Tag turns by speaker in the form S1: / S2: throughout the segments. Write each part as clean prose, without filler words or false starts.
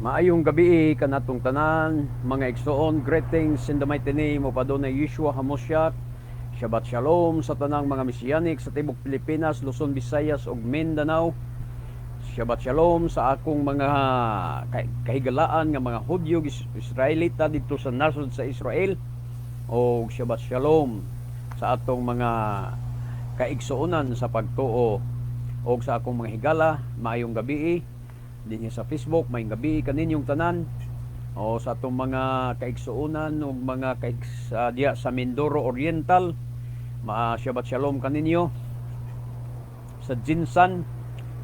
S1: Maayong gabi kanatong tanan, mga igsoon. Greetings in the mighty name of Adonai Yeshua HaMoshiach. Shabbat Shalom sa tanang mga Messianic sa tibok Pilipinas, Luzon, Visayas ug Mindanao. Shabbat Shalom sa akong mga kahigalaan nga mga Hudyo, Israelita dito sa nasod sa Israel. O Shabbat Shalom sa atong mga kaigsuonan sa pagtuo og sa akong mga higala, maayong gabi dinhi sa Facebook, maayong gabi kaninyong tanan. O sa atong mga kaigsuonan ug mga kaigs diya sa Mindoro Oriental, ma Shabbat Shalom kaninyo. Sa GenSan,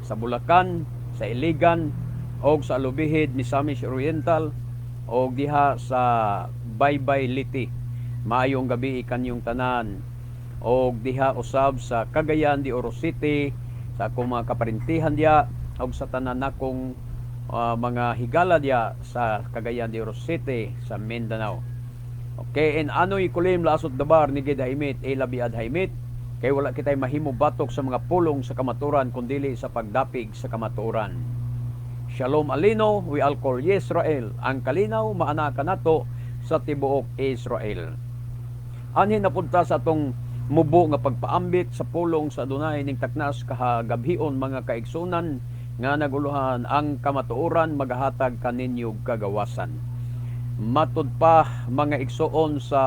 S1: sa Bulacan, sa Iligan og sa Alubijid, Misamis Oriental og diha sa Baybay, Leyte. Maayong gabi kanyong tanan. Og diha usab sa Cagayan de Oro City, sa akong mga kaparintihan diya og sa tanan nakong mga higala diya sa Cagayan de Oro City sa Mindanao. Okay, and anoy kulim lasot dabar ni gid haimit e labiad haimit kay wala kitay mahimo batok sa mga pulong sa kamaturan kundili sa pagdapig sa kamaturan. Shalom alino we alkol Israel. Ang kalinaw maana kanato sa tibuok Israel. Anhin napunta sa atong mubo nga pagpaambit sa pulong sa Adonai ning taknas kahagabhion, mga kaigsunan, nga naguluhan ang kamatuoran magahatag kaninyo kagawasan. Matud pa, mga igsuon, sa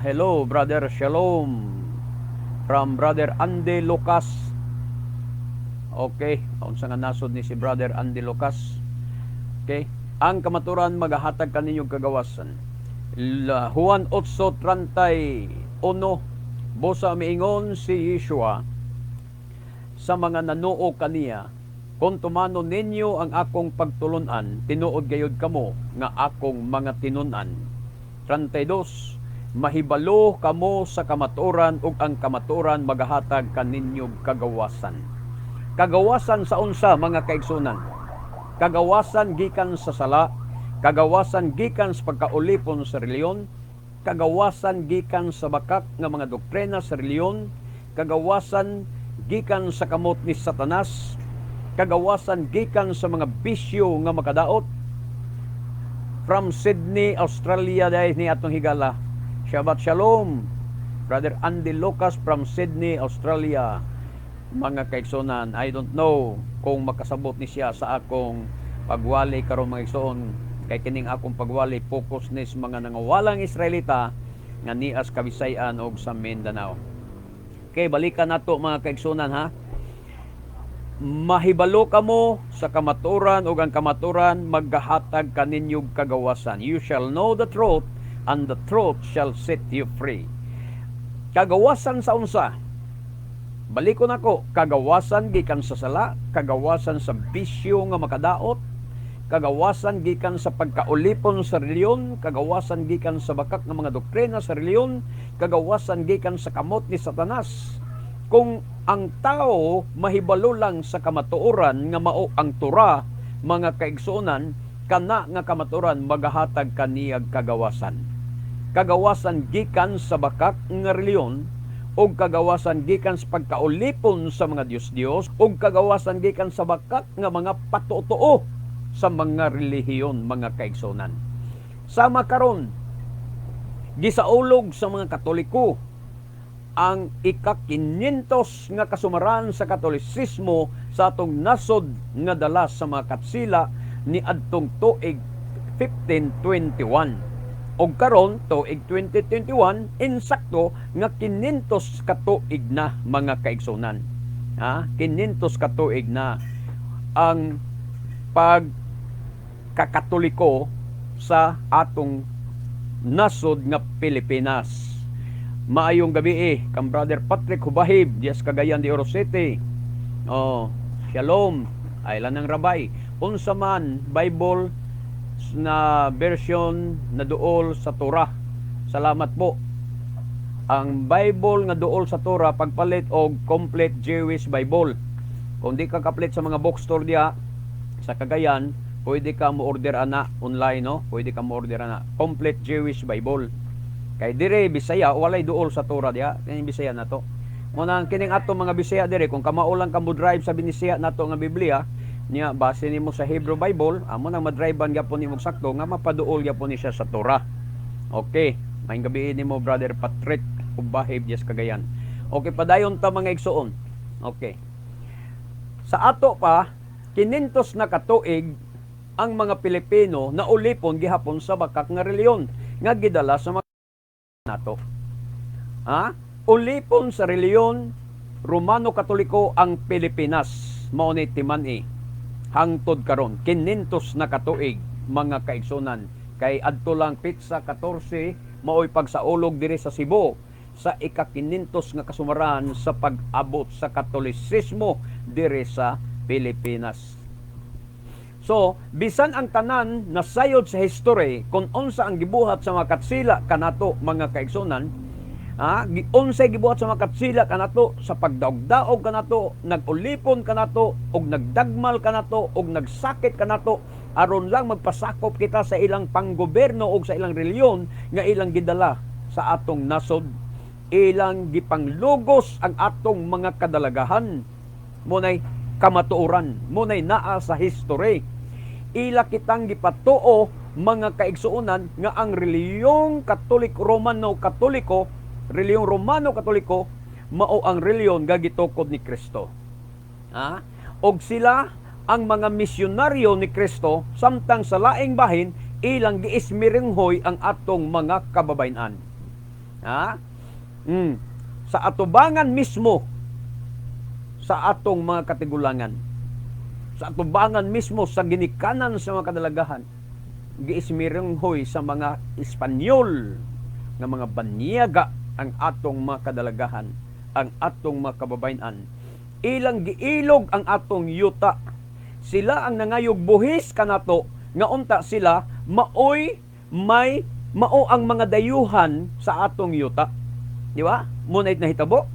S1: hello Brother Shalom from Brother Andy Lucas. Okay, unsa nga nasod ni si Brother Andy Lucas? Okay, ang kamaturan magahatag kaninyo kagawasan. Juan 8:31, busa miingon si Yeshua sa mga nanuo kaniya, "Kung tumanon ninyo ang akong pagtulunan, tinuod gayud kamo nga akong mga tinun-an." 32, mahibalo kamo sa kamatuoran ug ang kamatuoran magahatag kaninyog kagawasan. Kagawasan sa unsa, mga kaigsunan? Kagawasan gikan sa sala, kagawasan gikan sa pagkaulipon sa reliyon, kagawasan gikan sa bakak nga mga doktrina sa reliyon, kagawasan gikan sa kamot ni Satanas, kagawasan gikan sa mga bisyo nga makadaot. From Sydney, Australia dahil ni atong higala. Shabbat Shalom. Brother Andy Lucas from Sydney, Australia. Mga kaigsunan, I don't know kung makasabot ni siya sa akong pagwali karon, mga igsoon, kay kining akong pagwali focus ni sa mga nangawalang Israelita nga nias Kabisayan og sa Mindanao. Okay, balikan nato, mga kaigsunan, ha. Mahibalo kamo sa kamaturan ug ang kamaturan maggahatag kaninyog kagawasan. You shall know the truth and the truth shall set you free. Kagawasan sa unsa? Balikon ako, kagawasan gikan sa sala, kagawasan sa bisyo nga makadaot, kagawasan gikan sa pagkaulipon sa reliyon, kagawasan gikan sa bakak nga mga doktrina sa reliyon, kagawasan gikan sa kamot ni Satanas. Kung ang tao mahibalo lang sa kamatuoran nga mao ang Torah, mga kaigsuonan, kana nga kamatuoran magahatag kaniyag kagawasan. Kagawasan gikan sa bakak nga reliyon, ug kagawasan gikan sa pagkaulipon sa mga Diyos-Diyos, ug kagawasan gikan sa bakak nga mga patuotoo sa mga relihiyon, mga kaigsunan. Sama karon, gisaulog sa mga Katoliko ang ika-500 nga kasumaran sa Katolisismo sa atong nasod nga dala sa mga katsila ni adtong tuig 1521. Og karon tuig 2021, insakto nga 500 ka tuig na, mga kaigsunan. Ha? 500 ka tuig na ang pagkakatoliko sa atong nasod nga Pilipinas. Maayong gabi eh, kang Brother Patrick Hubahib, dias Cagayan de Oro City. Oh, shalom. Ay lang ng rabay. Unsa man Bible na version na duol sa Torah? Salamat po. Ang Bible nga duol sa Torah, pagpalit og Complete Jewish Bible. Kung di ka kapalit sa mga bookstore diya sa Cagayan, pwede ka mo order ana online, no? Pwede ka mo order ana Complete Jewish Bible. Kay dire Bisaya walay duol sa Torah diha, kining Bisaya nato. Mo na kining ato mga Bisaya dire, kung kamao lang ka mo drive sa Binisaya nato nga Biblia, Niya base nimo sa Hebrew Bible, amo nang madriban gyapon nimo sakto nga mapaduol gyapon ni siya sa Torah. Okay, maayong gabii nimo, Brother Patrick Ubahib, yes, Cagayan. Okay, padayon ta, mga igsuon. Okay. Sa ato pa, 500 na katuig ang mga Pilipino na ulipon gihapon sa bakak nga reliyon nga gidala sa mga nato. Ha? Ulipon sa reliyon Romano Katoliko ang Pilipinas. Mao ni timan-i hangtod karon, 500 na katuig, mga kaigsunan, kay adto lang petsa 14 maoy pagsaulog diri sa Cebu sa ika-500 nga kasumaran sa pag-abot sa Katolisismo diri sa Pilipinas. So, bisan ang tanan nasayod sa history kung unsa ang gibuhat sa mga katsila kanato, mga kaigsunan, unsay gibuhat sa mga katsila kanato sa pagdaog-daog kanato, nag-ulipon kanato, ug nagdagmal kanato, ug nagsakit kanato aron lang magpasakop kita sa ilang panggoberno ug sa ilang reliyon nga ilang gidala sa atong nasod. Ilang gipanglugos ang atong mga kadalagahan. Munay kamatuoran, munay naa sa history. Ila kitang gipatuo, mga kaigsuonan, nga ang reliyong Katoliko Romano Katoliko, reliyong Romano Katoliko mao ang reliyon nga gitukod ni Kristo. Ha? Og sila ang mga misyonaryo ni Kristo, samtang sa laing bahin ilang giismiringhoy ang atong mga kababayan. Ha? Sa atubangan mismo sa atong mga katigulangan. Sa atubangan mismo sa ginikanan sa mga kadalagahan, giismiringhoy sa mga Espanyol nga mga banyaga ang atong mga kadalagahan, ang atong mga kababayan. Ilang giilog ang atong yuta. Sila ang nangayog buhis kanato nga unta sila maoy may mao ang mga dayuhan sa atong yuta. Di ba? Muna'y nahitabo.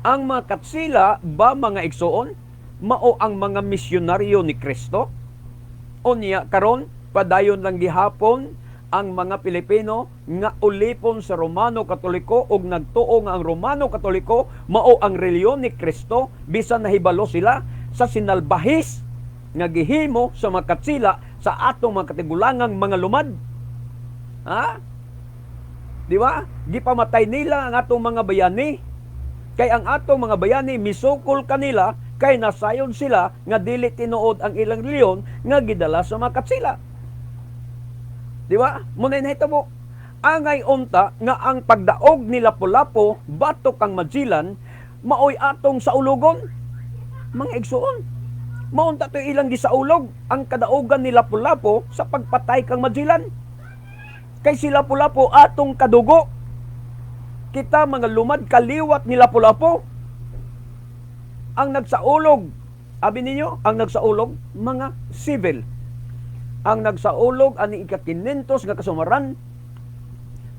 S1: Ang mga katsila ba, mga igsuon, mao ang mga misyonaryo ni Kristo? Unya karon padayon lang gihapon ang mga Pilipino nga ulipon sa Romano Katoliko ug nagtuo nga ang Romano Katoliko mao ang reliyon ni Kristo, bisan nahibalo sila sa sinalbahis nga gihimo sa mga katsila sa atong mga katigulangang mga lumad. Ha? Di ba? Gipamatay nila ang atong mga bayani. Kay ang atong mga bayani misukol kanila kay nasayod sila nga dili tinuod ang ilang reliyon nga gidala sa mga katsila. Di ba? Muna nahitabo. Angay unta nga ang pagdaog ni Lapu-Lapu batok kang Magellan maoy atong saulugon. Mga igsuon. Maunta to ilang gisaulog ang kadaogan ni Lapu-Lapu sa pagpatay kang Magellan. Kay si Lapu-Lapu atong kadugo. Kita mga lumad kaliwat ni Lapu-Lapu. Ang nagsaulog, abi ninyo, ang nagsaulog mga civil. Ang nagsaulog ani ika-500 nga kasumaran,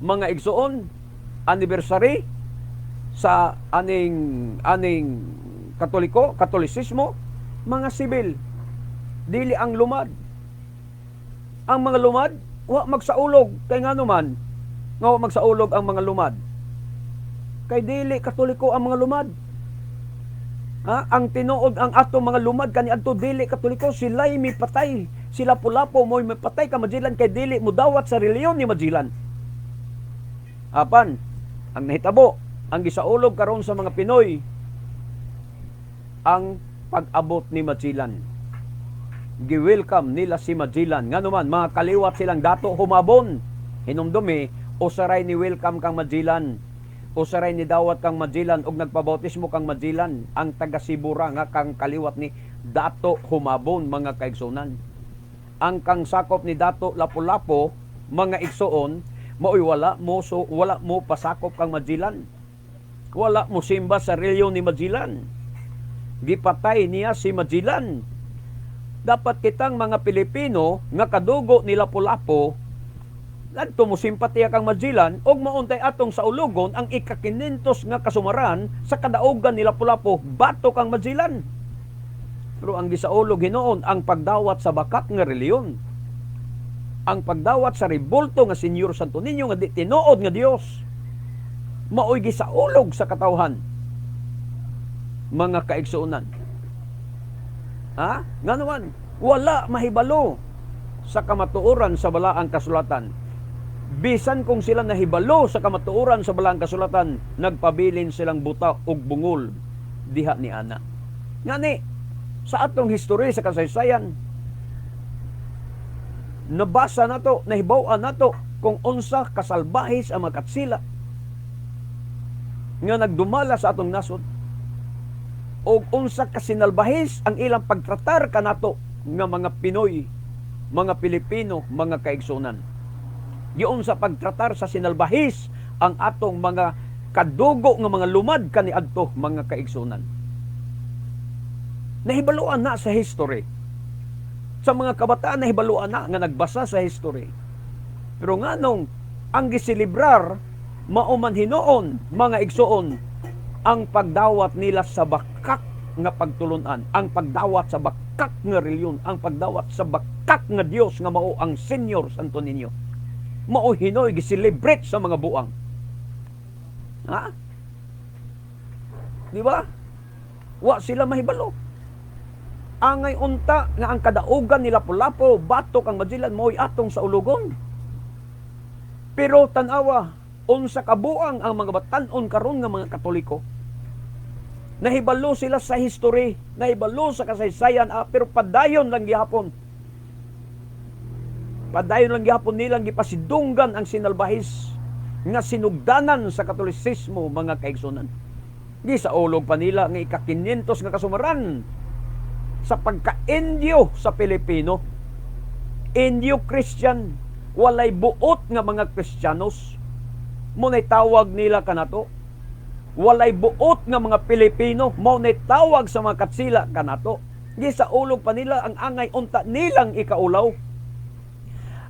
S1: mga igsuon, anniversary sa aning aning Katoliko, Katolisismo, mga sibil. Dili ang lumad. Ang mga lumad, wa magsaulog kay ngano man nga wa magsaulog ang mga lumad? Kay dili Katoliko ang mga lumad. Ha? Ang tinuod, ang atong mga lumad kaniadto dili Katoliko, sila'y mipatay. Sila Lapu-Lapu mo'y mipatay ka Magellan kay dili mo dawat sa reliyon ni Magellan. Apan, ang nahitabo, ang gisaulog karon sa mga Pinoy ang pag-abot ni Magellan. Gi-welcome nila si Magellan. Ngano man, mga kaliwat silang Dato Humabon. Hinumdumi, usaray ni welcome kang Magellan. Usaray ni dawat kang Magellan ug nagpabautismo kang Magellan ang taga Sibura nga kang kaliwat ni Dato Humabon, mga kaigsunan. Ang kang sakop ni Dato Lapu-Lapu, mga igsuon, maoy wala mo, so wala mo pasakop kang Magellan. Wala mo simba sa reliyon ni Magellan. Gipatay niya si Magellan. Dapat kitang mga Pilipino nga kadugo ni Lapu-Lapu adto mo simpatiya kang Magellan ug mauntay atong saulugon ang ika-500 nga kasumaran sa kadaogan ni Lapu-Lapu batok kang Magellan. Pero ang gisaulog hinuon ang pagdawat sa bakak nga reliyon. Ang pagdawat sa rebulto nga Senyor Santo Niño nga di tinuod nga Dios. Maoy gisaulog sa katawhan, mga kaigsuonan. Ha? Ngano man? Wala mahibalo sa kamatuoran sa Balaang Kasulatan. Bisan kung sila nahibalo sa kamatuoran sa Balaang Kasulatan, nagpabilin silang buta og bungol diha ni ana. Ngani, sa atong history sa kasaysayan, nabasa nato, nahibaw-an nato kung unsa kasalbahis ang mga katsila nga nagdumala sa atong nasod o unsa kasinalbahis ang ilang pagtratar kanato nga mga Pinoy, mga Pilipino, mga kaigsunan. Giunsa pagtratar sa sinalbahis ang atong mga kadugo nga mga lumad kaniadto, mga kaigsunan. Nahibaluan na sa history. Sa mga kabataan, nahibaluan na nga nagbasa sa history. Pero nganong ang giselebrar mao man hinuon, mga igsuon, ang pagdawat nila sa bakak nga pagtulunan, ang pagdawat sa bakak nga reliyon, ang pagdawat sa bakak nga Dios nga mao ang Senyor Santo Niño. Mao hinoy gi-celebrate sa mga buang. Ha? Di ba? Wa sila mahibalo. Angay unta nga ang kadaugan ni Lapu-Lapu batok ang Magellan mo'y atong saulugon. Pero tanawa, unsa kabuang ang mga batan-on karon nga mga Katoliko. Nahibalo sila sa history, nahibalo sa kasaysayan, pero padayon lang gihapon. Padayon lang gihapon nilang gipasidunggan ang sinalbahis nga sinugdanan sa Katolisismo, mga kaigsunan. Gisaulog pa nila nga ika-500 nga kasumaran sa pagka-Indio sa Pilipino. Indio Christian, walay buot nga mga Kristiyanos. Mao nay tawag nila kanato. Walay buot nga mga Pilipino, mao nay tawag sa mga katsila kanato. Gisaulog pa nila ang angay unta nilang ikaulaw.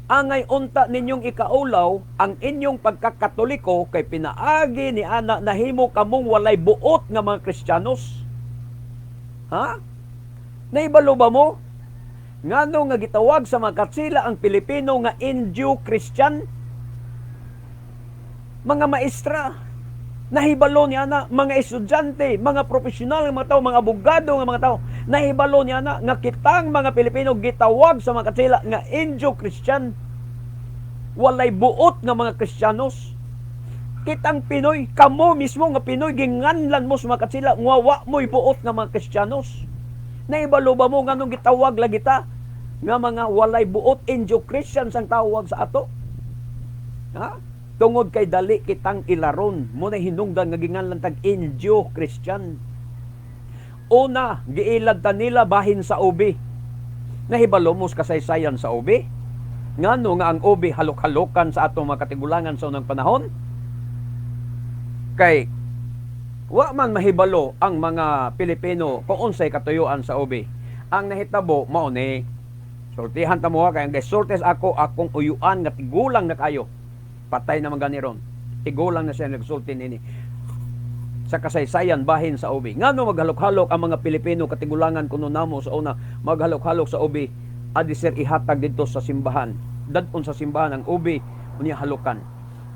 S1: Angay unta ninyong ikaulaw ang inyong pagkakatoliko kay pinaagi ni ana nahimo kamong walay buot nga mga Kristiyanos. Ha? Naibalo ba mo? Ngano nga gitawag sa mga katsila ang Pilipino nga Indio Christian? Mga maestra, nahibalo niya na, mga estudyante, mga profesional nga mga tao, mga abogado nga mga tao, nahibalo niya na nga kitang mga Pilipino gitawag sa mga katsila nga Indio Christian. Walay buot nga mga Kristiyanos. Kitang Pinoy, kamo mismo nga Pinoy, ginganlan mo sa mga katsila nga wa mo'y buot nga mga Kristiyanos. Naibalo ba mo nganong gitawag lagi ta nga mga walay buot, Indio Christians ang tawag sa ato? Ha? Tungod kay dali kitang ilaron mo na hinungdan nga ginganlan tag Indio Christian. Una, giilad ta nila bahin sa ubi. Nahibalo mo sa kasaysayan sa ubi? Ngano nga ang ubi halok-halokan sa atong mga katigulangan sa unang panahon? Kay wa man mahibalo ang mga Pilipino kung unsay katuyuan sa ubi. Ang nahitabo mao ni, sultihan ta mo ha, kay ang gisulti ako, akong uyuan nga tigulang na kayo. Patay na man gani ron. Tigulang na siya nagsulti nini. Sa kasaysayan bahin sa ubi. Ngano maghalok-halok ang mga Pilipino katigulangan kuno namo sa una maghalok-halok sa ubi adi sir ihatag didto sa simbahan? Dadon sa simbahan ang ubi, unya halokan.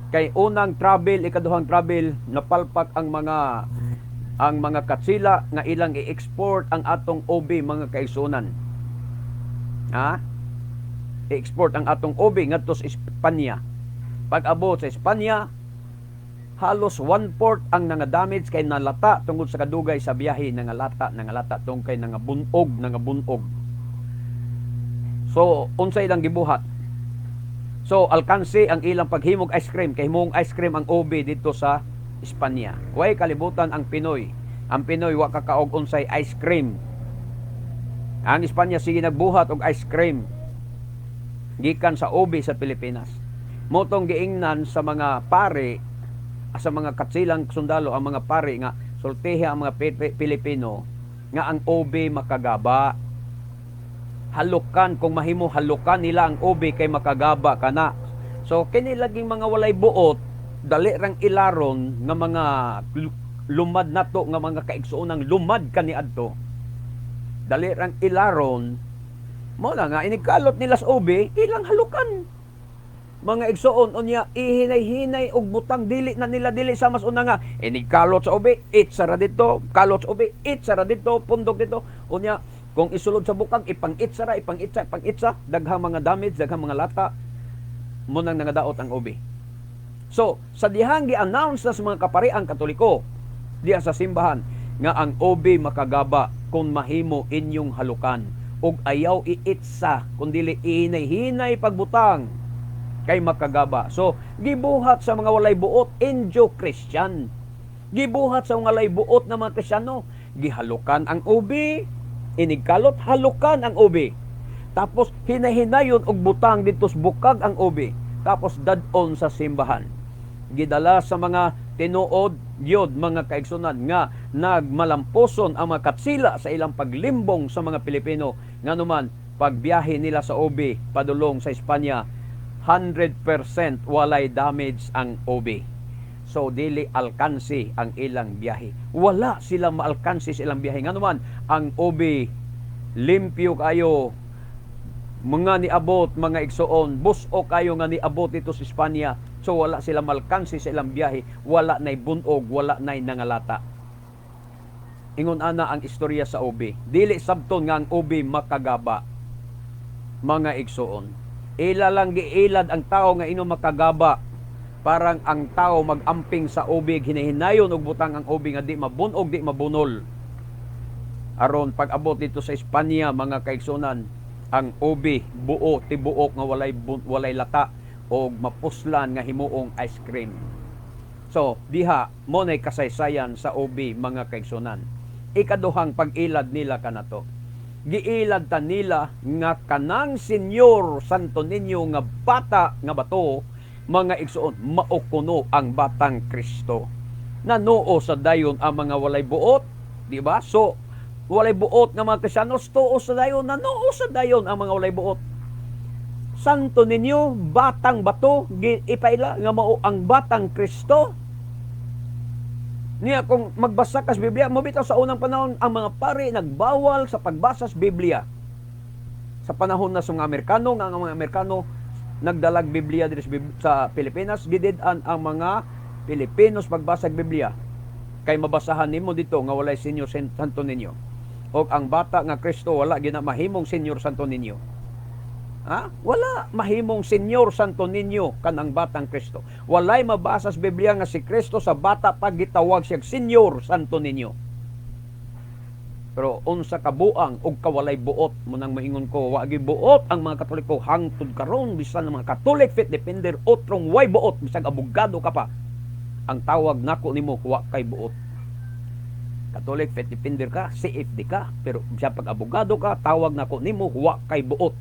S1: Kay unang travel, ikaduhang travel, napalpak ang mga katsila nga ilang i-export ang atong ubi, mga kaigsunan. Ha? I-export ang atong ubi ngadto sa Espanya. Pag-abot sa Espanya, halos one-fourth ang nangadamage kay nalata tungod sa kadugay sa biyahe, nangalata, nangalata tungkay nangabunog, nangabunog. So, unsay ilang gibuhat? So, alkanse ang ilang paghimog ice cream, kay himong ice cream ang ubi dito sa Espanya. Way kalibutan ang Pinoy. Ang Pinoy wa kakaog unsay ice cream. Ang Espanya sige nagbuhat og ice cream gikan sa ubi sa Pilipinas. Mao tong giingnan sa mga pare, sa mga katsilang sundalo, ang mga pare nga sultihi ang mga Pilipino nga ang ubi makagaba. Halukan kung mahimo, halukan nila ang ubi kay makagaba kana. So kini laging mga walay buot, dali rang ilaron nga mga lumad nato nga mga kaigsuonang lumad kaniadto. Dali rang ilaron mo na nga inigkalot nila sa ubi, ilang halukan. Mga igsuon, unya ihinay-hinay og butang, dili na nila, dili sa mas una nga inigkalot sa ubi, itsara dito, kalot sa ubi, itsara dito, pundok dito, unya Kung isulod sa bukag, ipang-itsa ra, ipang-itsa, ipang-itsa, daghang mga damage, daghang mga lata, mao nang nangadaot ang ubi. So, sa dihang gi-announce na sa mga kapariang Katoliko diha sa simbahan nga ang ubi makagaba kung mahimo inyong halukan ug ayaw iitsa kung dili ihinay-hinay pagbutang kay makagaba. So, gibuhat sa mga walay buot, Indio Christian. Gibuhat sa mga walay buot na mga Kristiyano, gihalukan ang ubi, inigkalot, halukan ang ubi. Tapos hinahinayon og butang didto sa bukag ang ubi. Tapos dad-on sa simbahan. Gidala sa mga tinuod yod, mga kaigsunan, nga nagmalampuson ang mga katsila sa ilang paglimbong sa mga Pilipino, nganuman pagbiyahe nila sa ubi padulong sa Espanya, 100% walay damage ang ubi. So dili alkansi ang ilang biyahe. Wala sila maalkansi sa ilang biyahe. Nganuman ang ubi limpyo kayo mga niabot, mga igsoon, buso kayo nga niabot dito sa Espanya. So wala sila malkansi sa ilang biyahe, wala nay bunog, wala nay nangalata. Ingon ana ang istorya sa ubi. Dili sabton nga ang ubi makagaba, mga igsoon. Ila lang giilad ang tao nga ino makagaba. Parang ang tao mag-amping sa ubi, hinahinayon og butang ang ubi nga di mabunog, di mabunol. Aron pag abot dito sa Espanya, mga kaigsunan, ang ubi buo tibuok nga walay lata o mapuslan nga himuong ice cream. So, diha mao nay kasaysayan sa ubi, mga kaigsunan. Ikaduhang pag-ilad nila kanato. Giilad ta nila nga kanang Senyor Santo Niño nga bata nga bato, mga igsuon, mao kuno ang batang Kristo. Nanuo sa dayon ang mga walay buot, di ba? So, walay buot nga mga Kristiyanos, tuo sa dayon, nanuo sa dayon ang mga walay buot. Santo Niño, batang bato, ipaila nga mao ang batang Kristo. Niya kung magbasa ka sa Biblia, mao bitaw sa unang panahon ang mga pari nagbawal sa pagbasa sa Biblia. Sa panahon na sa mga Amerikano, nga ang mga Amerikano nagdalag Biblia diri sa Pilipinas, gidid-an ang mga Pilipinos pagbasa og Biblia. Kay mabasahan nimo dito nga walay Senyor Santo Niño. O ang bata nga Kristo wala gina mahimong Senyor Santo Niño. Ha? Wala mahimong Senyor Santo Niño kanang batang Kristo. Walay mabasa sa Biblia nga si Kristo sa bata pag gitawag siya Senyor Santo Niño. Pero unsa ka buang og kawalay buot, mao nang moingon ko, wa gyud buot ang mga Katoliko hangtod karon. Bisan ang mga Catholic faith defender, otrong way buot. Bisag abogado ka pa, ang tawag nako nimo, wa kay buot. Catholic faith defender ka, CFD ka, pero bisan pag abogado ka, tawag nako nimo, wa kay buot,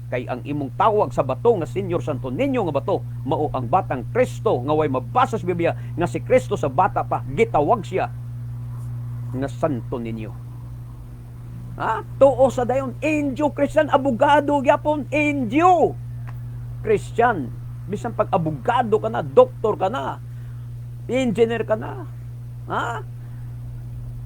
S1: kay ang imong tawag sa bato nga Senyor Santo Niño nga bato mao ang batang Kristo nga way mabasa sa Biblia nga si Kristo sa bata pa gitawag siya nga Santo Niño. Ha? Tuo sa dayon, Indio Christian, abogado gyapon, Indio Christian. Bisan pag abogado ka na, doktor ka na, engineer ka na, ha?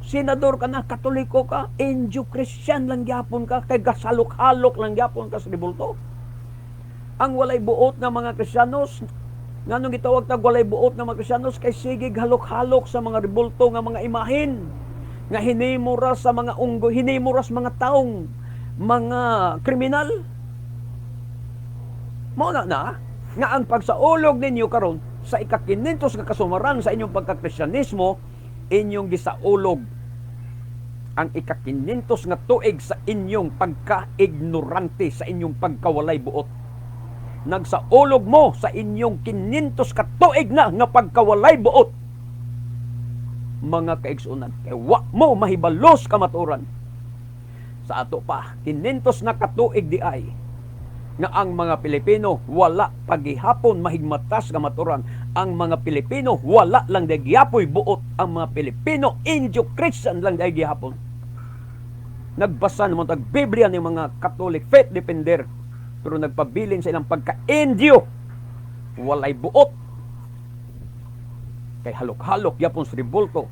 S1: Senador ka na, Katoliko ka, Indio Christian lang gyapon ka, kay gasalok-halok lang gyapon ka sa rebulto. Ang walay buot nga mga Kristiyanos, nganong gitawag tag walay buot nga mga Kristiyanos? Kay sige halok-halok sa mga rebulto nga mga imahin nga hinimo ra sa mga unggoy, hinimo ra sa mga taong mga kriminal. Mao na na nga ang pagsaulog ninyo karon sa ikakinintos nga kasumaran sa inyong pagkakrisyanismo, inyong gisaulog ang ikakinintos nga tuig sa inyong pagka-ignorante, sa inyong pagkawalay buot. Nagsaulog mo sa inyong 500 ka tuig na nga pagkawalay buot, mga kaigsunan, kay wa mo mahibalos kamaturan. Sa ato pa, 500 na katuig di ay nga ang mga Pilipino wala pagihapon mahigmatas kamaturan. Ang mga Pilipino wala lang day gihapoy buot. Ang mga Pilipino, Indio Christian lang day gihapon. Nagbasa naman tag Biblia ng mga Catholic faith defender, pero nagpabilin sa ilang pagka-Indio, walay buot kay halok-halok yapon sa rebulto.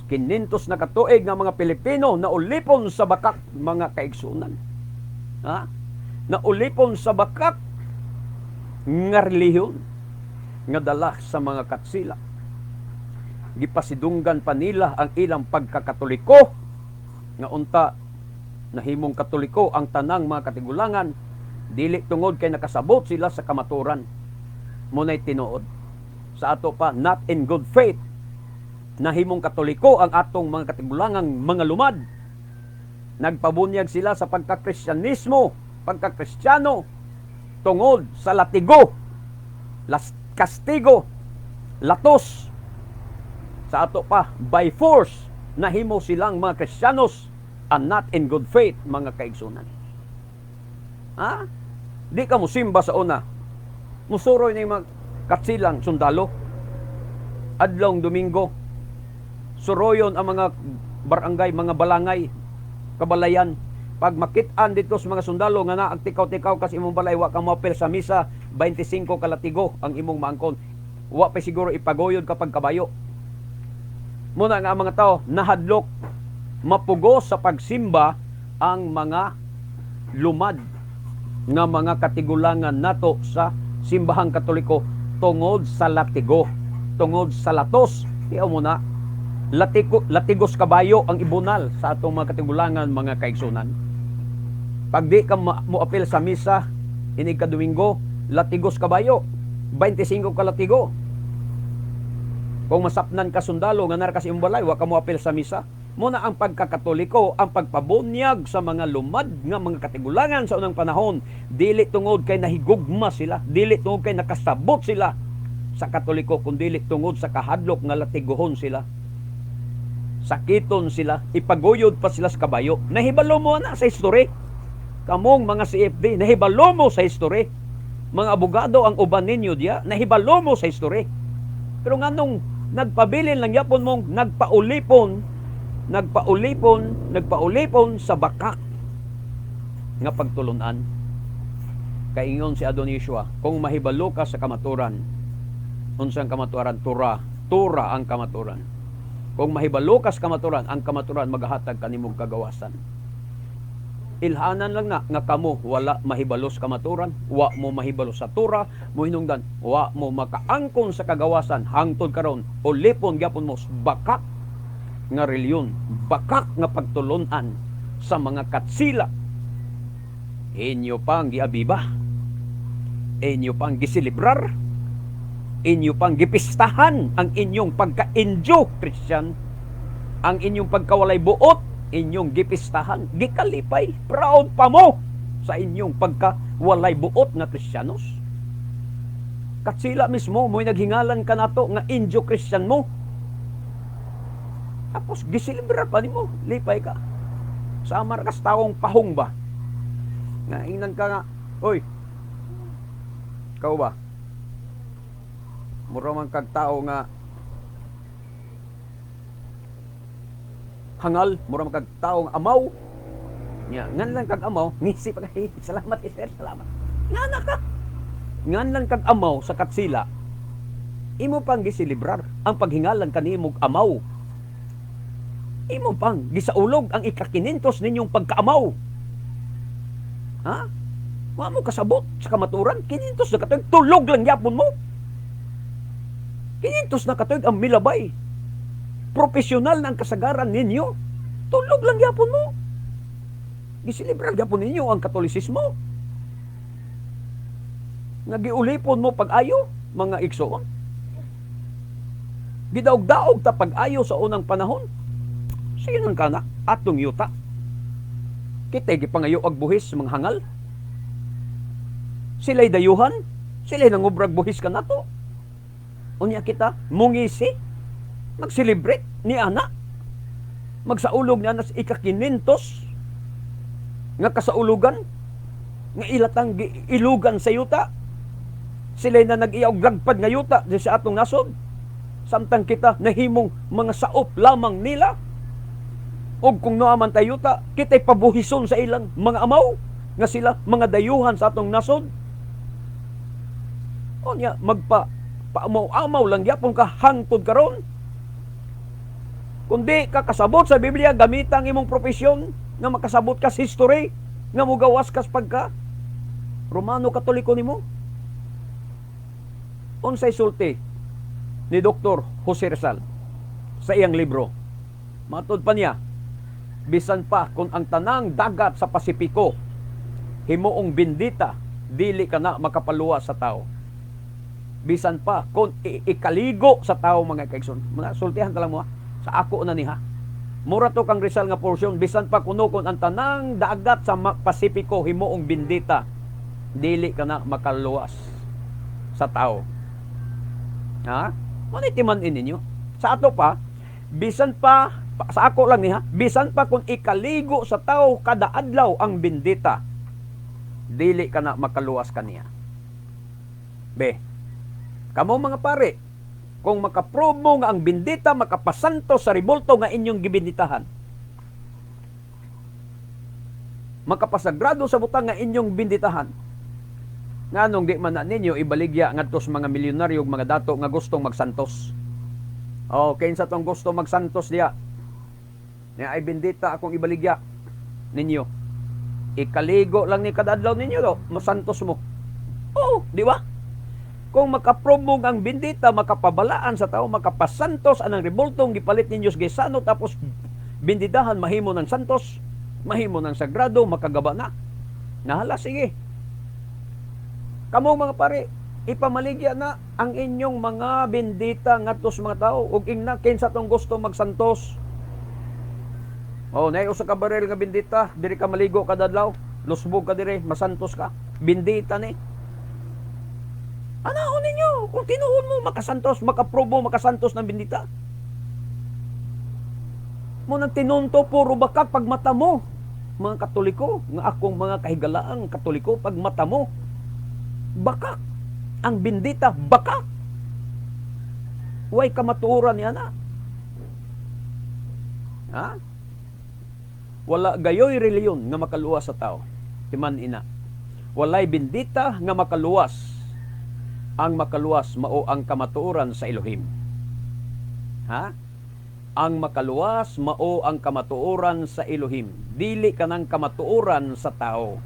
S1: 500 na katuig nga mga Pilipino na ulipon sa bakak, mga kaigsunan, ha? Naulipon sa bakak nga relihiyon nga dala sa mga katsila. Gipasidunggan pa nila ang ilang pagkakatoliko nga unta. Nahimong Katoliko ang tanang mga katigulangan dili tungod kay nakasabot sila sa kamaturan. Muna'y tinuod. Sa ato pa, not in good faith. Nahimong Katoliko ang atong mga katigulangang mga lumad. Nagpabunyag sila sa pagkakristyanismo, pagkakristyano, tungod sa latigo, las kastigo, latos. Sa ato pa, by force, nahimo silang mga Kristiyanos and not in good faith, mga kaigsunan. Ha? Di ka mo simba sa una. Musuroy na yung mga katsilang sundalo. Adlong Domingo, suroyon ang mga barangay, mga balangay, kabalayan. Pag makit-an dito sa mga sundalo nga naag tikaw-tikaw kas imong balay, wa ka moapil sa misa, 25 kalatigo ang imong maangkon. Wa pa siguro ipaguyod kapag kabayo. Muna nga ang mga tao nahadlok mapugo sa pagsimba ang mga lumad nga mga katigulangan nato sa simbahang Katoliko tungod sa latigo, tungod sa latos. Tiyaw mo na, latigo, latigos kabayo ang ibunal sa atong mga katigulangan, mga kaigsunan. Pag di ka moapil sa misa, inig ka Domingo, latigos kabayo, 25 ka latigo. Kung masapnan ka sundalo nga nar kasi imong balay, wa ka moapil sa misa. Muna ang pagkakatoliko, ang pagpabunyag sa mga lumad nga mga katigulangan sa unang panahon, dili tungod kay nahigugma sila, dili tungod kay nakasabot sila sa Katoliko, kundi tungod sa kahadlok nga latiguhon sila. Sakiton sila, ipaguyod pa sila sa kabayo. Nahibalo mo na sa history. Kamong mga CFD, nahibalo mo sa history. Mga abogado ang uban ninyo diya, nahibalo mo sa history. Pero nganong nagpabilin lang yapon mong nagpaulipon, nagpaulipon, nagpaulipon sa bakak nga pagtulunan? Kaingon si Adon Yeshua, kung mahibalo ka sa kamaturan, unsang kamaturan? Tura, Tura ang kamaturan. Kung mahibalo ka sa kamaturan, ang kamaturan maghahatag kanimong kagawasan. Ilhanan lang na nga kamo wala mahibalo sa kamaturan, wa mo mahibalo sa Tura, mo hinungdan, wa mo makaangkon sa kagawasan hangtod karon ulipon gyapon mo sa bakak nga reliyon, bakak nga pagtulunan sa mga katsila. Inyo pang giabiba, inyo pang giselebrar, inyo pang gipistahan ang inyong pagka-Indio Christian, ang inyong pagkawalay buot, inyong gipistahan, gikalipay, proud pa mo sa inyong pagkawalay buot nga Kristiyanos. Katsila mismo, mo'y naghingalan ka nato nga Indio Christian mo. Tapos giselebrar pa nimo, lipay ka. Samar kas taong pahong ba? Nga ingnan ka nga, "Oy, ikaw ba? Mura man kag tao nga hangal, mura man kag taong amaw." Nya, ngan lang kag amaw, ngisi pa kay, "Salamat, sir, salamat." Ngana ka. Ngan lang kag amaw sa katsila, imo pang giselebrar ang paghingalan kanimog amaw. Imo pang gisaulog ang ikakinintos ninyong pagkaamaw. Ha? Wa mo kasabot sa kamaturan, 500 na katuig, tulog lang yapon mo. 500 na katuig ang milabay. Profesional na ang kasagaran ninyo. Tulog lang yapon mo. Giselebrar yapon ninyo ang Katolisismo. Nga giulipon mo pag-ayo, mga igsoon. Gidaog-daog ta pag-ayo sa unang panahon. Sige nang kana, atong yuta. Kita'y gipangayo og buhis mga hangal. Sila'y dayuhan, sila'y nangubrag buhis kanato. Unya kita, mungisi, mag-celebrate ni ana. Magsaulog ni ana sa ikakinintos nga kasaulugan, nga ilatang ilugan sa yuta. Sila'y na nag-iya og lagpad nga yuta di sa atong nasod. Samtang kita nahimong mga saop lamang nila. Og kung naa man tay yuta, kita'y pabuhison sa ilang mga amaw nga sila mga dayuhan sa atong nasod. Unya magpa paamaw-amaw lang gyapon ka hangtod karon. Kundi ka kasabot sa Biblia, gamita ang imong propesyon nga makasabot ka sa history, nga mugawas kas pagka Romano Katoliko nimo. Unsay sulti ni Dr. Jose Rizal sa iyang libro? Matod pa niya, Bisan pa kung ang tanang dagat sa Pasipiko himuong bindita, dili ka na makapaluwas sa tao. Bisan pa kung ikaligo sa tao, mga kaigsoon. Mga sultihan ta lang mo ha. Sa ako na niha. Mura to kang Rizal nga portion, bisan pa kuno kung ang tanang dagat sa Pasipiko himuong bindita, dili ka na makaluwas sa tao. Ha? Mo ni timan-in ninyo. Sa ato pa, bisan pa sa ako lang niha, bisan pa kung ikaligo sa tao kada adlaw ang bindita, dili ka na makaluwas kaniya. Be, kamo mga pare, kung makaprove mo nga ang bindita makapasanto sa rebulto nga inyong gibinditahan, makapasagrado sa butang nga inyong binditahan, nganong di man na ninyo ibaligya ngadto sa mga milyonaryo ug mga dato nga gustong magsantos? O, kinsa tong gusto magsantos diya? Nya ay bindita akong ibaligya ninyo. Ikaligo lang ni kada adlaw ninyo do, masantos mo. Oo, di ba? Kung makaprove mo ang bindita, makapabalaan sa tao, makapasantos anang rebultong gipalit ninyo sa Gaisano, tapos binditahan, mahimo ng santos, mahimo ng sagrado, makagaba na. Nahala, sige. Kamo mga pare, ipamaligya na ang inyong mga bindita ngadto sa mga tao ug ingna kinsa tong gusto magsantos. Oh, naay usa ka baril nga bindita, diri ka maligo kada adlaw, lusbog ka diri, masantos ka. Bindita ni. Anaon ninyo, kung tinuod mo makasantos, makaprobo makasantos ng bindita. Mo nang tinunto puro bakak pag mata mo. Mga Katoliko, nga akong mga kahigalaang Katoliko, pag mata mo, bakak. Ang bindita, bakak. Way kamatuoran niya na. Ha? Wala gayoy reliyon nga makaluwas sa tao. Timan ina. Walay bindita nga makaluwas. Ang makaluwas mao ang kamatuoran sa Elohim. Ha? Ang makaluwas mao ang kamatuoran sa Elohim. Dili kanang kamatuoran sa tao.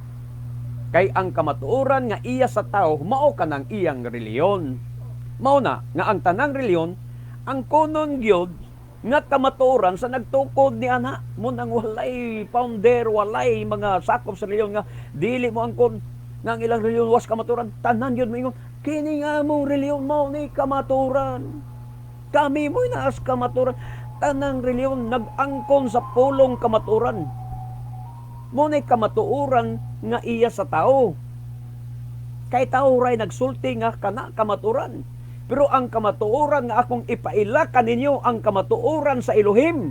S1: Kay ang kamatuoran nga iya sa tao mao kanang iyang reliyon. Mao na nga ang tanang reliyon ang kunon gyud nga kamatuoran sa nagtukod ni ana. Mo nang walay founder, walay mga sakop sa reliyon nga dili mo angkon nga ang ilang reliyon was kamatuoran. Tanan gyud moingon kini nga mong reliyon mao ni kamatuoran. Kami mo'y naas kamatuoran. Tanang reliyon nag-angkon sa pulong kamatuoran. Mo ni kamatuoran nga iya sa tao. Kay tao ray nagsulti nga kana kamatuoran. Pero ang kamatuoran nga akong ipaila kaninyo, ang kamatuoran sa Elohim.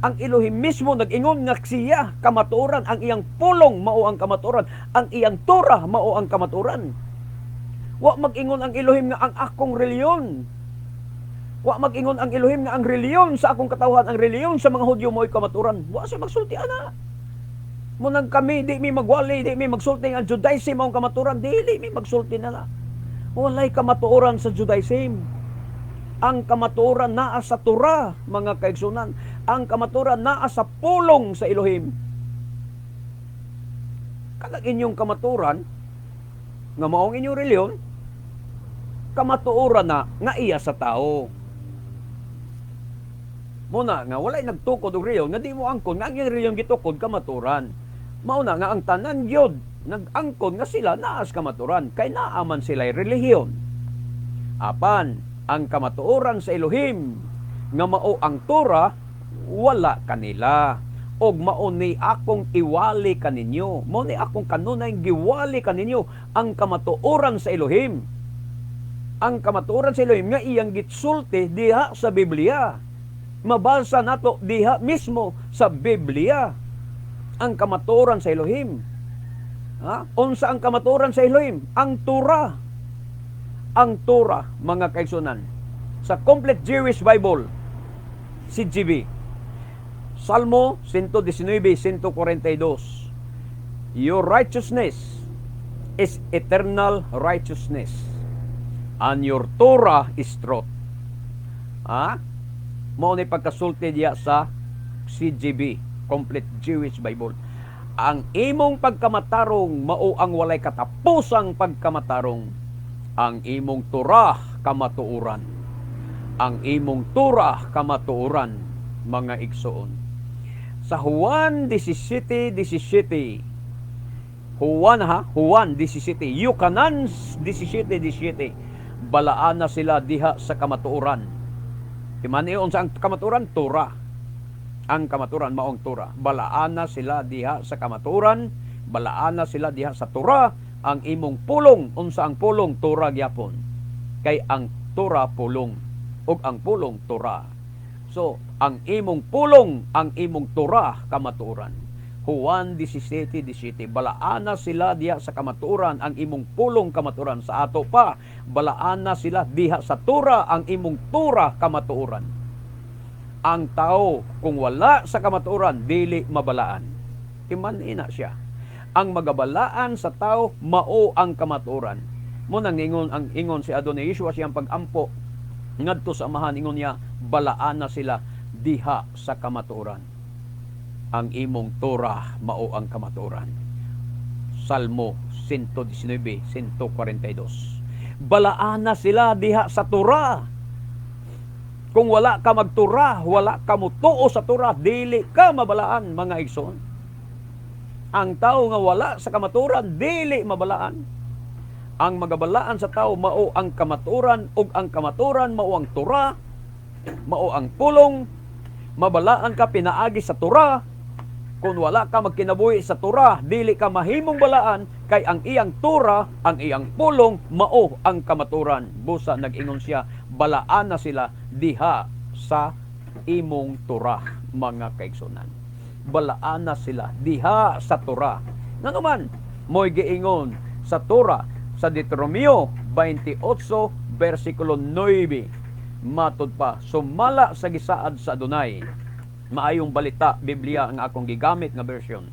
S1: Ang Elohim mismo nag-ingon nga siya kamatuoran, ang iyang pulong mao ang kamatuoran, ang iyang Torah mao ang kamatuoran. Wa mag-ingon ang Elohim nga ang akong reliyon. Wa mag-ingon ang Elohim nga ang reliyon sa akong katawhan, ang reliyon sa mga Hudyo mo'y kamatuoran. Wa siya magsulti ana. Munang kami di mi magwali, di mi magsulti ang Judaism ang kamatuoran, dili mi magsulti na na. Walay kamatuoran sa Judaism. Ang kamatuoran naa sa Torah, mga kaigsunan. Ang kamatuoran naa sa pulong sa Elohim. Kanang inyong kamatuoran nga maong inyong reliyon, kamatuoran na nga iya sa tao. Muna nga walay nagtukod og reliyon nga di mo angkon nga ang iyang reliyon gitukod kamatuoran. Mao na nga ang tanan gyud nag-angkon nga sila naas kamatuoran kay naa man sila'y relihiyon. Apan ang kamatuoran sa Elohim nga mao ang Torah wala kanila. Og mao ni akong iwali kaninyo, mao ni akong kanunay giwali kaninyo ang kamatuoran sa Elohim. Ang kamatuoran sa Elohim nga iyang gitsulti diha sa Biblia. Mabasa nato diha mismo sa Biblia ang kamatuoran sa Elohim. Ha? Unsa ang kamatuoran sa Elohim? Ang Torah. Ang Torah, mga kaigsunan. Sa Complete Jewish Bible, CGB, Salmo 119, 142. Your righteousness is eternal righteousness, and your Torah is truth. Ha? Mao ni pagkasulti diya sa CGB, Complete Jewish Bible. Ang imong pagkamatarong mao ang walay katapusang pagkamatarong. Ang imong Torah kamatuoran. Ang imong Torah kamatuoran, mga igsoon. Sa Juan 17:17, Juan ha, Juan 17, Yukanan 17:17, balaana sila diha sa kamatuoran. Timani unsa ang kamatuoran? Tura. Ang kamatuoran maong Tura. Balaana sila diha sa kamatuoran, balaana sila diha sa Tura, ang imong pulong. Unsa ang pulong? Tura gyapon. Kay ang Tura pulong ug ang pulong Tura. So, ang imong pulong, ang imong Tura, kamatuoran. Juan 17:17, balaana sila diha sa kamatuoran, ang imong pulong kamatuoran. Sa ato pa, balaana sila diha sa Tura, ang imong Tura kamatuoran. Ang tao kung wala sa kamatuoran, dili mabalaan. Timan ina siya. Ang magabalaan sa tao mao ang kamatuoran. Mo nang ingon ang ingon si Adonai Yeshua, siyang pagampo ngadto sa Amahan, ingon niya, balaana sila diha sa kamatuoran. Ang imong Torah mao ang kamatuoran. Salmo 119, 142. Balaana sila diha sa Torah. Kung wala ka magtura, wala ka mutuo sa Torah, dili ka mabalaan, mga igsoon. Ang tao nga wala sa kamatuoran, dili mabalaan. Ang magabalaan sa tao mao ang kamatuoran ug ang kamatuoran mao ang Torah, mao ang pulong. Mabalaan ka pinaagi sa Torah. Kung wala ka magkinabuhi sa Torah, dili ka mahimong balaan kay ang iyang Torah, ang iyang pulong mao ang kamatuoran. Busa nag-ingon siya, balaan na sila diha sa imong Torah, mga kaigsunan. Balaan na sila diha sa Torah. Ngano man, mo'y giingon sa Torah sa Deuteronomio 28 versikulo 9. Matod pa, sumala sa gisaad sa Adonai. Maayong Balita Biblia ang akong gigamit nga version.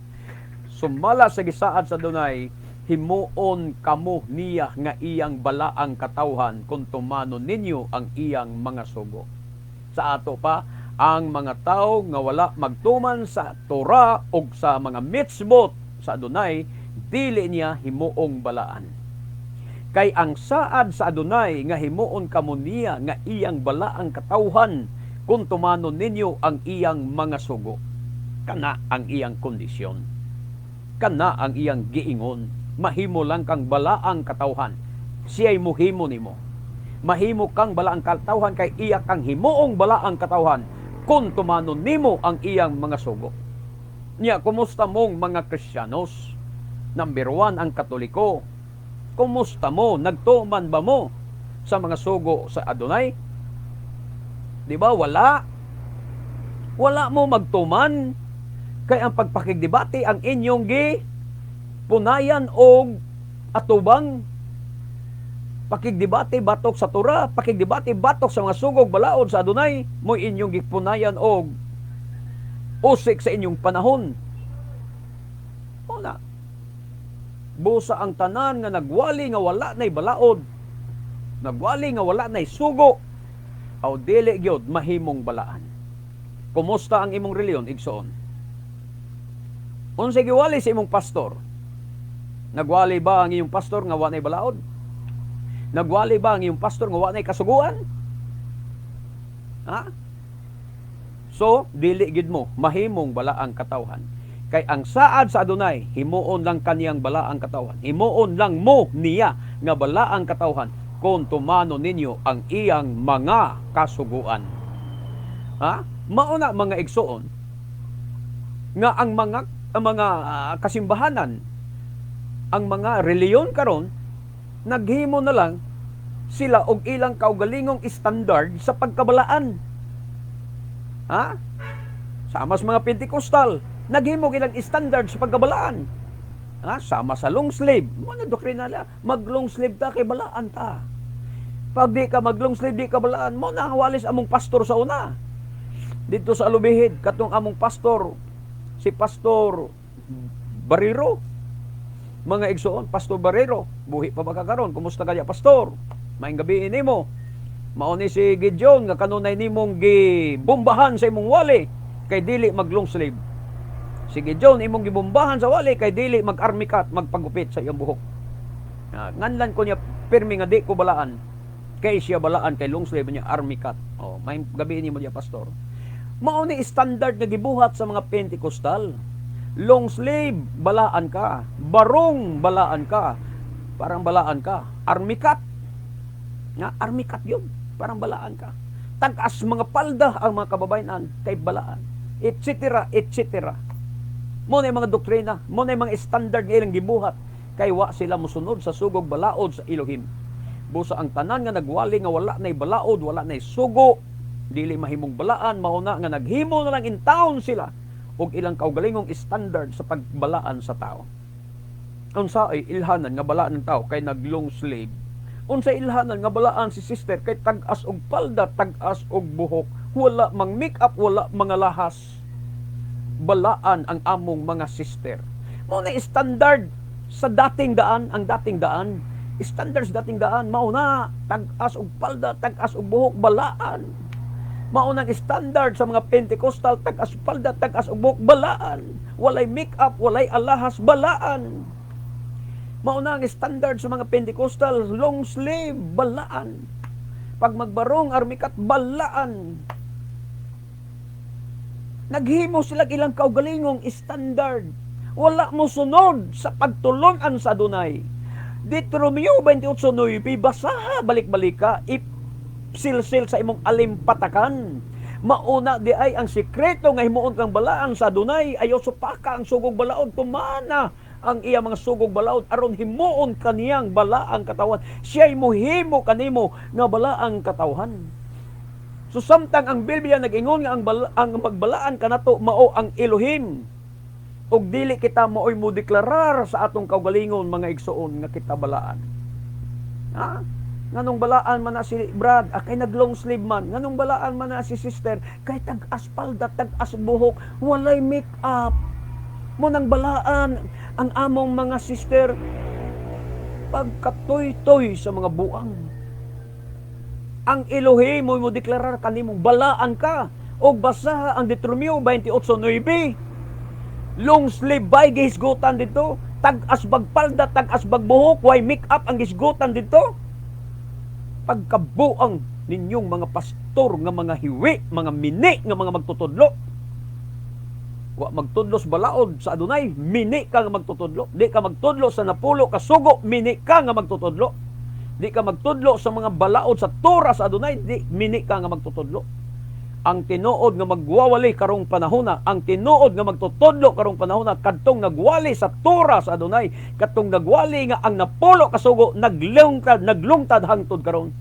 S1: Sumala sa gisaad sa Adonai, himuon kamo niya nga iyang balaang katawhan kung tumanon ninyo ang iyang mga sugo. Sa ato pa, ang mga tao nga wala magtuman sa Torah ug sa mga mitzvot sa Adonai, dili niya himuong balaan. Kay ang saad sa Adonai nga himuon kamo niya nga iyang balaang katawhan kung tumanon ninyo ang iyang mga sugo. Kana ang iyang kondisyon. Kana ang iyang giingon. Mahimo lang kang balaang katawhan. Siya'y muhimo nimo. Mahimo kang balaang katawhan kay iya kang himuong balaang katawhan kung tumanon nimo ang iyang mga sugo. Nya, kumusta mong mga Kristiyanos? Number 1 ang Katoliko. Kumusta mo? Nagtuman ba mo sa mga sugo sa Adonai? Di ba? Wala. Wala mo magtuman. Kay ang pagpakigdebate ang inyong gi punayan og atubang. Pakigdebate batok sa Torah, pakigdebate batok sa mga sugog balaod sa Adonai, mo'y inyong gipunayan og usik sa inyong panahon. Wala. Busa ang tanan nga nagwali nga wala na'y balaod, nagwali nga wala na'y sugo, aw dili gyud mahimong balaan. Kumusta ang imong reliyon, igsoon? Unsay giwali sa imong pastor? Nagwali ba ang iyong pastor nga wa na'y balaod? Nagwali ba ang iyong pastor nga wa na'y kasuguan? Ha? So, dili gid mo mahimong balaang katawhan. Kay ang saad sa Adonai, himuon lang kaniyang balaang katawhan. Himuon lang mo niya nga balaang katawhan kung tumano ninyo ang iyang mga kasuguan. Ha? Mao na, mga igsoon, nga ang mga kasimbahanan, ang mga reliyon karon naghimo na lang sila og ilang kaugalingong standard sa pagkabalaan. Ha? Sama sa mga Pentecostal, naghimo ilang standard sa pagkabalaan. Ha? Sama sa long sleeve. Mo na doktrina nila, mag long sleeve ta kay balaan ta. Pag di ka mag long sleeve, di ka balaan. Mo na ang walis among pastor sa una. Dito sa Alubihid, katong among pastor, si Pastor Bariro. Mga igsoon, Pastor Bariro, buhi pa ba ka karon? Kumusta kaya, Pastor? Maayong gabii nimo. Mao ni si Gideon nga kanunay nimong gibombahan sa imong wali kay dili mag long sleeve. Si Gideon imong gibombahan sa wali kay dili mag army cut, magpagupit sa iyang buhok. Nganlan ko niya pirmi nga di ko balaan. Kay siya balaan kay long sleeve niya, army cut. Oh, may gabi nimo diya, Pastor. Mao ni standard nga gibuhat sa mga Pentecostal. Long sleeve, balaan ka. Barong, balaan ka. Parang balaan ka. Army cut. Nga, army cut yun. Parang balaan ka. Tag-as mga palda ang mga kababayan kay balaan. Etc. Etc. Mao na mga doktrina, mao na mga standard nga ilang gibuhat kay wa sila mosunod sa sugog balaod sa Elohim. Busa ang tanan nga nagwali nga wala nay balaod, wala nay sugo, dili mahimong balaan, mao na nga naghimo na lang in town sila og ilang kaugalingong standard sa pagbalaan sa tao. Unsa ay ilhanan nga balaan ng tao kay nag-long sleeve? Unsa ilhanan nga balaan si sister kay tag-as og palda, tag-as og buhok, wala mang make-up, wala mga lahas? Balaan ang among mga sister. Mao na standard sa dating daan, ang dating daan, standards dating daan, mao na tag-as og palda, tag-as og buhok, balaan. Mao nang standard sa mga Pentecostal, tag-as palda, tag-as og buhok, balaan. Walay make-up, walay alahas, balaan. Mao na ang standard sa mga Pentecostal, long sleeve, balaan. Pag magbarong, army cut, balaan. Naghimo sila ilang kaugalingong standard. Wala mo sunod sa pagtulunan sa Adunay. Deuteronomio 28:9, basaha, balik-balik ka, ipsilsil sa imong alimpatakan. Mauna di ay ang sikreto nga himuon kang balaan sa Adunay, ayaw supaka ang sugog balaod, tumana ang iya mga sugog balaod aron himuon kaniyang balaang katawhan. Siya'y muhimo kanimo nga balaang katawhan. So samtang ang Biblia nag-ingon nga ang magbalaan kanato mao ang Elohim. Ug dili kita maoy mo deklarar sa atong kaugalingon, mga igsoon, nga kita balaan. Ha? Nganong balaan man na si Brad, ah, kay nag-long sleeve man. Nganong balaan man na si sister, kay tag-as palda, tag-as buhok, walay make-up. Mao nang balaan ang among mga sister, pagkatoy-toy sa mga buang. Ang Elohim mo mo deklarar kanimong balaan ka. Og basaha ang Deuteronomio 28:9. Long sleeve bay gihisgutan dito? Tag-as bagpalda, tag-as bagbuhok, way make-up ang gisgutan dito? Pagkabuang ninyong mga pastor nga mga hiwi, mga mini nga mga magtutudlo. Wa magtudlo sa balaod sa Adunay, mini ka nga magtutudlo. Di ka magtudlo sa napulo ka sugo, mini ka nga magtutudlo. Di ka magtudlo sa mga balaod sa Torah sa Adunay, di mini ka nga magtutudlo. Ang tinuod nga magwawali karong panahona, ang tinuod nga magtutudlo karong panahona, kadtong nagwali sa Torah sa Adunay, kadtong nagwali nga ang napulo ka sugo naglungtad, naglungtad hangtod karon.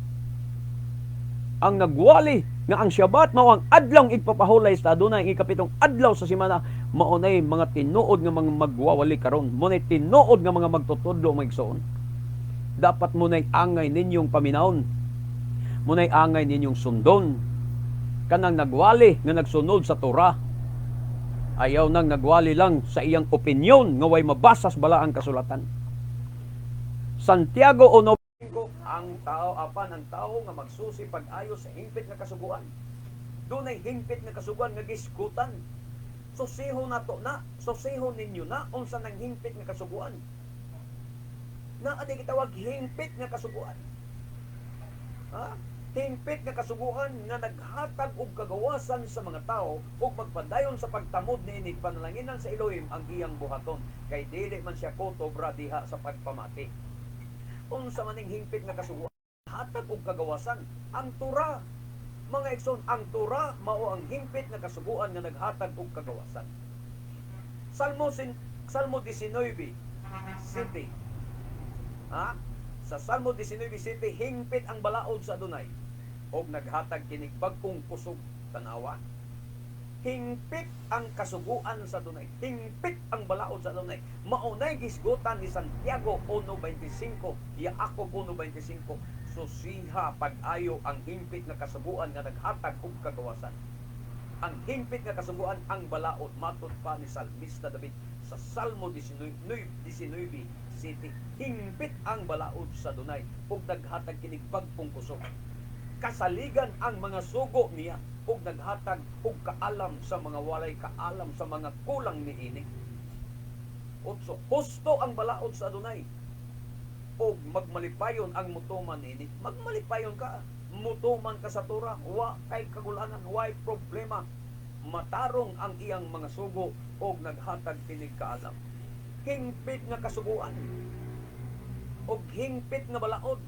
S1: Ang nagwali nga ang Syabat mao ang adlawng igpapahulay sa Adunay, ang ikapitong adlaw sa semana, mao nay mga tinuod nga mga magwawali karon, mao nay tinuod nga mga magtutudlo, mga igsoon. Dapat mao nay angay ninyong paminawon. Mao nay angay ninyong sundon. Kanang nagwali nga nagsunod sa Torah. Ayaw nang nagwali lang sa iyang opinyon nga way mabasa sa balaang kasulatan. Santiago 1, ang tao apan ang tao nga magsusi pag-ayo sa hingpit nga kasuguan. Dunay hingpit nga kasuguan nga gisgutan. Susiho nato na, susiho ninyo na unsa nang hingpit nga kasuguan. Naa di gitawag hingpit nga kasuguan. Ha? Hingpit nga kasuguan nga naghatag og kagawasan sa mga tao ug magpadayon sa pagtamod niini, panalanginan sa Elohim ang iyang buhaton kay dili man siya kutob ra diha sa pagpamati. Unsa man ning hingpit nga kasuguan hatag og kagawasan? Ang Torah. Mga igsoon, ang Torah mao ang hingpit nga kasuguan nga naghatag og kagawasan. Salmo 19:7. Ha? Sa Salmo 19:7, hingpit ang balaod sa Adunay og naghatag kinig bag-ong kusog, tanawa. Hingpit ang kasuguan sa Adunay. Hingpit ang balaod sa Adunay. Mao nay gisgutan ni Santiago 1:25, Jacob 1:25. Susiha pag-ayo ang hingpit nga kasuguan nga naghatag og kagawasan. Ang hingpit nga kasuguan ang balaod matud pa ni Salmista David sa Salmo 19:7. Hingpit ang balaod sa Adunay ug naghatag kinig bag-ong kusog. Kasaligan ang mga sugo niya ug naghatag og kaalam sa mga walay kaalam, sa mga kulang niini. Otso, husto ang balaod sa Adunay ug magmalipayon ang mutuman niini. Magmalipayon ka, mutuman ka sa Torah, wa kay kagulanan, way problema. Matarong ang iyang mga sugo og naghatag kinig kaalam. Hingpit nga kasuguan og hingpit nga balaod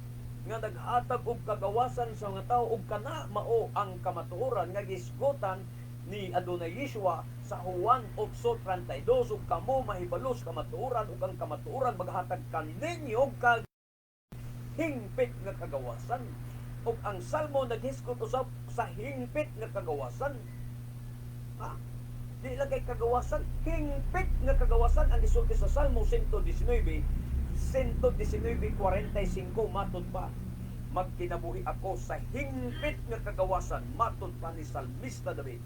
S1: nga naghatag og kagawasan sa mga tao, ug kana mao ang kamatuoran nga gisgutan ni Adonai Yeshua sa Juan 8:32, "Ug kamo mahibalo sa kamatuoran, ug ang kamatuoran maghatag kaninyo kag hingpit nga kagawasan." Ug ang Salmo naghisgot usab sa hingpit nga kagawasan. Ha? Di lang kay kagawasan, hingpit nga kagawasan ang gisulti sa Salmo 119, 119:45, matod pa, "Magkinabuhi ako sa hingpit nga kagawasan," matod pa ni Salmista David,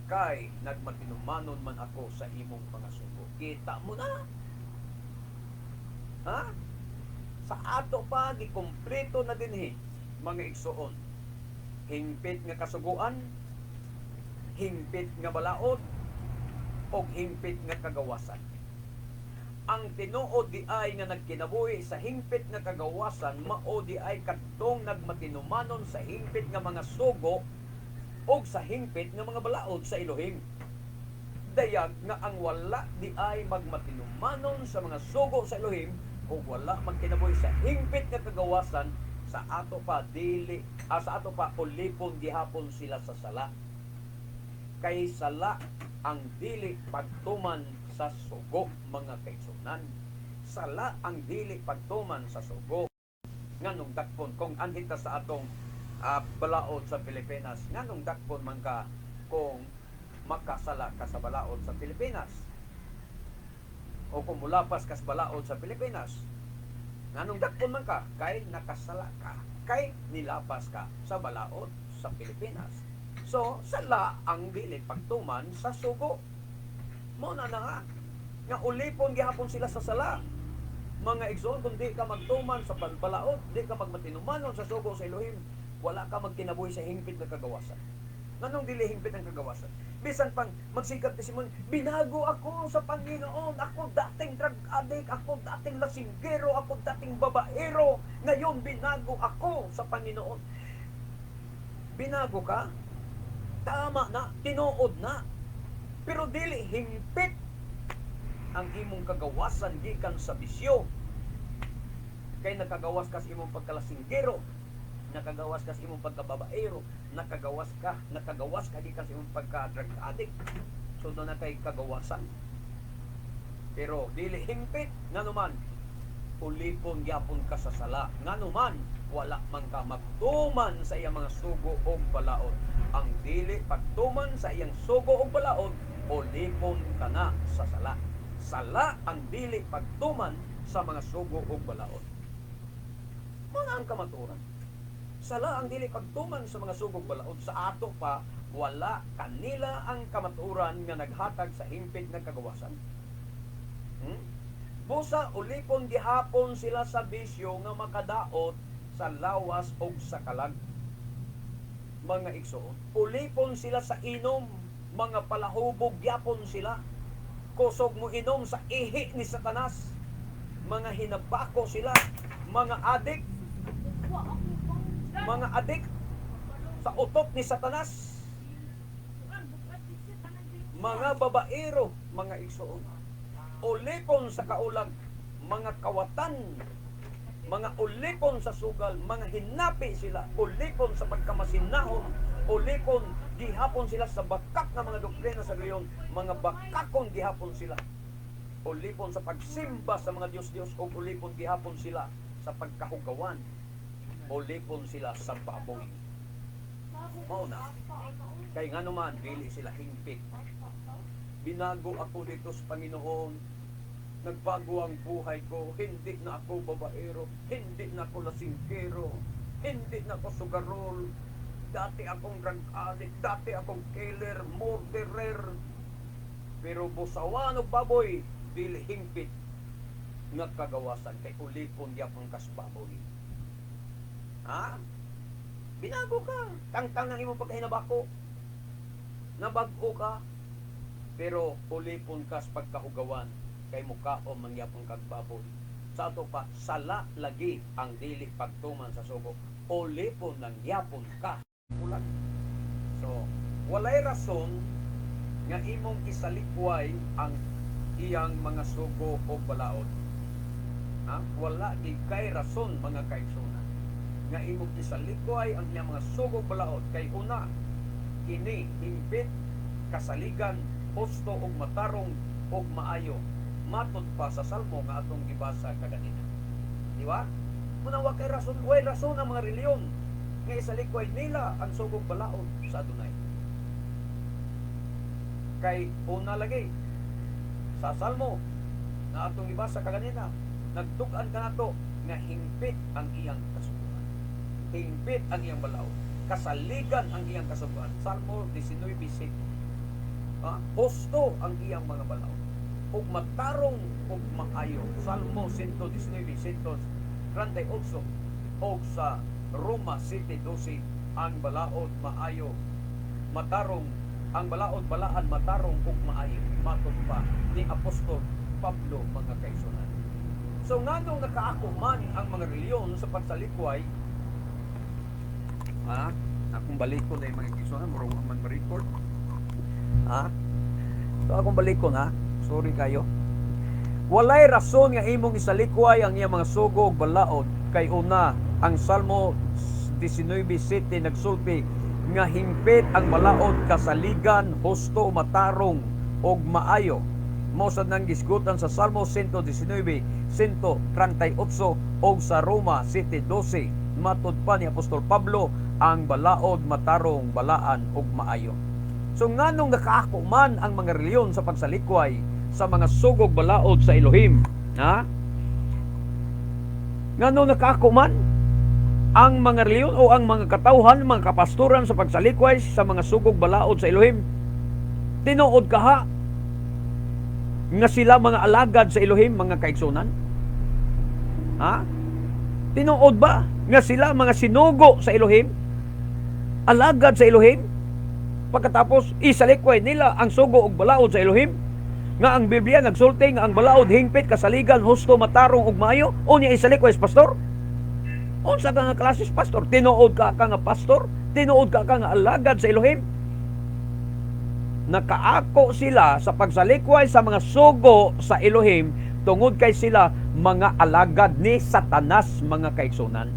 S1: "kay nagmatinumanon man ako sa imong mga sugo." Kita mo na. Ha? Sa ato pa, gikumpleto na dinhi, mga igsuon. Hingpit nga kasuguan, hingpit nga balaod, o hingpit nga kagawasan. Ang tinuod di ay nga nagkinabuhi sa hingpit nga kagawasan, mao di ay kadtong nagmatinumanon sa hingpit nga mga sugo o sa hingpit nga mga balaod sa Elohim. Dayag nga ang wala di ay magmatinumanon sa mga sugo sa Elohim o wala magkinabuhi sa hingpit nga kagawasan, sa ato pa dili sa ato pa ulipon gihapon sila sa sala. Kay sala ang dili pagtuman sa sugo, mga kaigsunan. Sala ang dili pagtuman sa sugo. Nganong dakpon kung anhita sa atong balaod sa Pilipinas? Nganong dakpon man ka kung makasala ka sa balaod sa Pilipinas? O kung mulapas ka sa balaod sa Pilipinas, nganong dakpon man ka? Kay nakasala ka. Kay nilapas ka sa balaod sa Pilipinas. So, sala ang dili pagtuman sa sugo. Mao na na nga. Nga ulipon gihapon sila sa sala. Mga igsoon, kung di ka magtuman sa balaod, di ka magmatinumanon sa sugo sa Elohim, wala ka magkinabuhi sa hingpit na kagawasan. Nganong dili hingpit ang kagawasan? Bisan pang magsikap ti Simon, "Binago ako sa Panginoon. Ako dating drug addict, ako dating lasinggero, ako dating babaero. Ngayon binago ako sa Panginoon." Binago ka? Tama na, tinuod na. Pero dili hingpit ang imong kagawasan gikan sa bisyo. Kay nakagawas ka sa imong pagkalasinggero, nakagawas ka sa imong pagkababaero, nakagawas ka gikan sa imong pagka-drug addict. So duna kay kagawasan. Pero dili hingpit, nganuman ulipon gyapon ka sa sala. Nganuman wala man ka magtuman sa iyang mga sugo og balaod. Ang dili pagtuman sa iyang sugo og balaod, ulipon ka na sa sala. Sala ang dili pagtuman sa mga sugo og balaod. Mga ang kamaturan. Sala ang dili pagtuman sa mga sugog balaod. Sa ato pa, wala kanila ang kamaturan nga naghatag sa hingpit nga kagawasan. Busa ulipon gihapon sila sa bisyo nga makadaot sa lawas og sa kalag. Mga igsoon, ulipon sila sa inom, mga palahubog gyapon sila. Kusog mo inom sa ihi ni Satanas. Mga hinabako sila, mga adik, mga adik sa utok ni Satanas. Mga babaero, mga igsoon. Ulipon sa kaulag, mga kawatan, mga ulipon sa sugal, mga hinapi sila, ulipon sa pagkamasinahon, ulipon gihapon sila sa bakak nga mga doktrina sa leon, mga bakakon gihapon sila. Ulipon sa pagsimba sa mga Diyos-Diyos o ulipon gihapon sila sa pagkahugawan. Ulipon sila sa baboy. Mao na. Kay nga naman, dili sila hingpit. "Binago ako dito sa Panginoon. Nagbago ang buhay ko. Hindi na ako babaero. Hindi na ako lasingkero. Hindi na ako sugarol. Dati akong drug addict. Dati akong killer, murderer." Pero busawan og baboy, dili hingpit nga kagawasan, kay ulipon gyapon kas baboy. Ha? Binago ka. Tangtang ng imong pagkahinabako. Nabag-o ka. Pero ulipon ka sa pagkahugawan, kay mukaon man gyapon kag baboy. Sa ato pa, sala lagi ang dili pagtuman sa sugo. Ulipon lang gyapon ka. Ulag. So, walay rason nga imong isalikway ang iyang mga sugo o balaod. Ha? Wala gid kay rason, mga kaigsuonan, nga imong isalikway ang iyang mga sugo, balaod, kay una kini hingpit, kasaligan, husto ug matarong ug maayo, matud pa sa Salmo nga atong gibasa kaganina. Di ba? Muna wa kay rason, way rason ang mga reliyon nga isalikway nila ang sugog balaod sa Adunay. Kay una lagi sa Salmo na atong gibasa kaganina, nagtug-an kanato nga hingpit ang iyang kasuguan. Hingpit ang iyang balaod. Kasaligan ang iyang kasuguan. Salmo 19:7. Ah, husto ang iyang mga balaod ug matarong ug maayo. Salmo 119, 138. Og sa Roma 7:12, ang balaod maayo, matarong, ang balaod balaan, matarong ug maayo, matud pa ni Apostol Pablo, mga kaigsuonan. So nganong nakaako man ang mga reliyon sa pagsalikway? Ha, akong balikon ay, mga kaigsuonan, murag wa man ma-record. Ha, so akong balikon ha, sorry kayo. Walay rason nga imong isalikway ang iyang mga sugo ug balaod kay una, ang Salmo 19:7 nagsulti nga hingpit ang balaod, kasaligan, husto, matarong ug maayo. Mao sad nang gisgutan sa Salmo 119, 138 ug sa Roma 7:12. Matud pa ni Apostol Pablo, ang balaod matarong, balaan ug maayo. So nganong nakaako man ang mga reliyon sa pagsalikway sa mga sugog balaod sa Elohim? Ha? Nganong nakaako man ang mga reliyon o ang mga katawhan, mga kapastoran sa pagsalikway sa mga sugog balaod sa Elohim? Tinuod kaha nga sila mga alagad sa Elohim, mga kaigsuonan? Ha? Tinuod ba nga sila mga sinugo sa Elohim? Alagad sa Elohim? Pagkatapos isalikway nila ang sugo ug balaod sa Elohim? Nga ang Biblia nagsulti nga ang balaod hingpit, kasaligan, husto, matarong ug maayo, unya isalikway sa pastor? Unsa ka nga klases pastor? Tinuod ka ka nga pastor? Tinuod ka ka nga alagad sa Elohim? Nakaako sila sa pagsalikway sa mga sugo sa Elohim tungod kay sila mga alagad ni Satanas, mga kaigsuonan.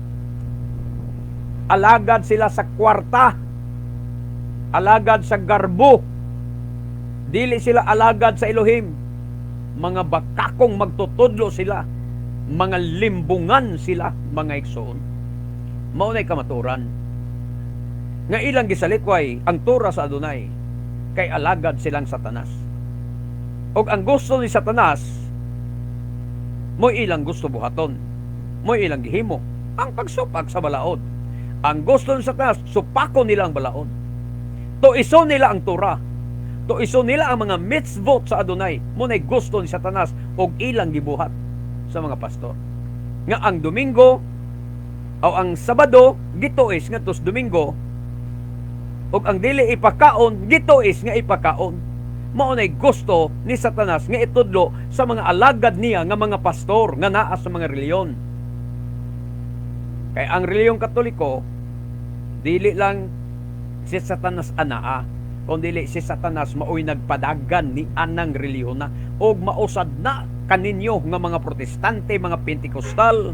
S1: Alagad sila sa kwarta. Alagad sa garbo. Dili sila alagad sa Elohim. Mga bakakong magtutudlo sila. Mga limbungan sila, mga igsoon. Mao na'y kamaturan nga ilang gisalikway ang tura sa Adunay kay alagad silang Satanas. Og ang gusto ni Satanas mo ilang gusto buhaton. Mo ilang gihimo ang pagsupak sa balaod. Ang gusto ni Satanas, supakon nila ang balaod. Tuison nila ang Tura. Tuison nila ang mga mitzvot sa Adonai. Mo na'y gusto ni Satanas og ilang gibuhat sa mga pastor. Nga ang Domingo o ang Sabado gituis ngadto sa Domingo ug ang dili ipakaon gituis nga ipakaon. Mao na'y gusto ni Satanas nga itudlo sa mga alagad niya nga mga pastor nga naa sa mga reliyon. Kay ang reliyong Katoliko, dili lang si Satanas anaa, kundi si Satanas maoy nagpadagan ni anang relihiyon na, og mausad na kaninyo nga mga Protestante, mga Pentecostal.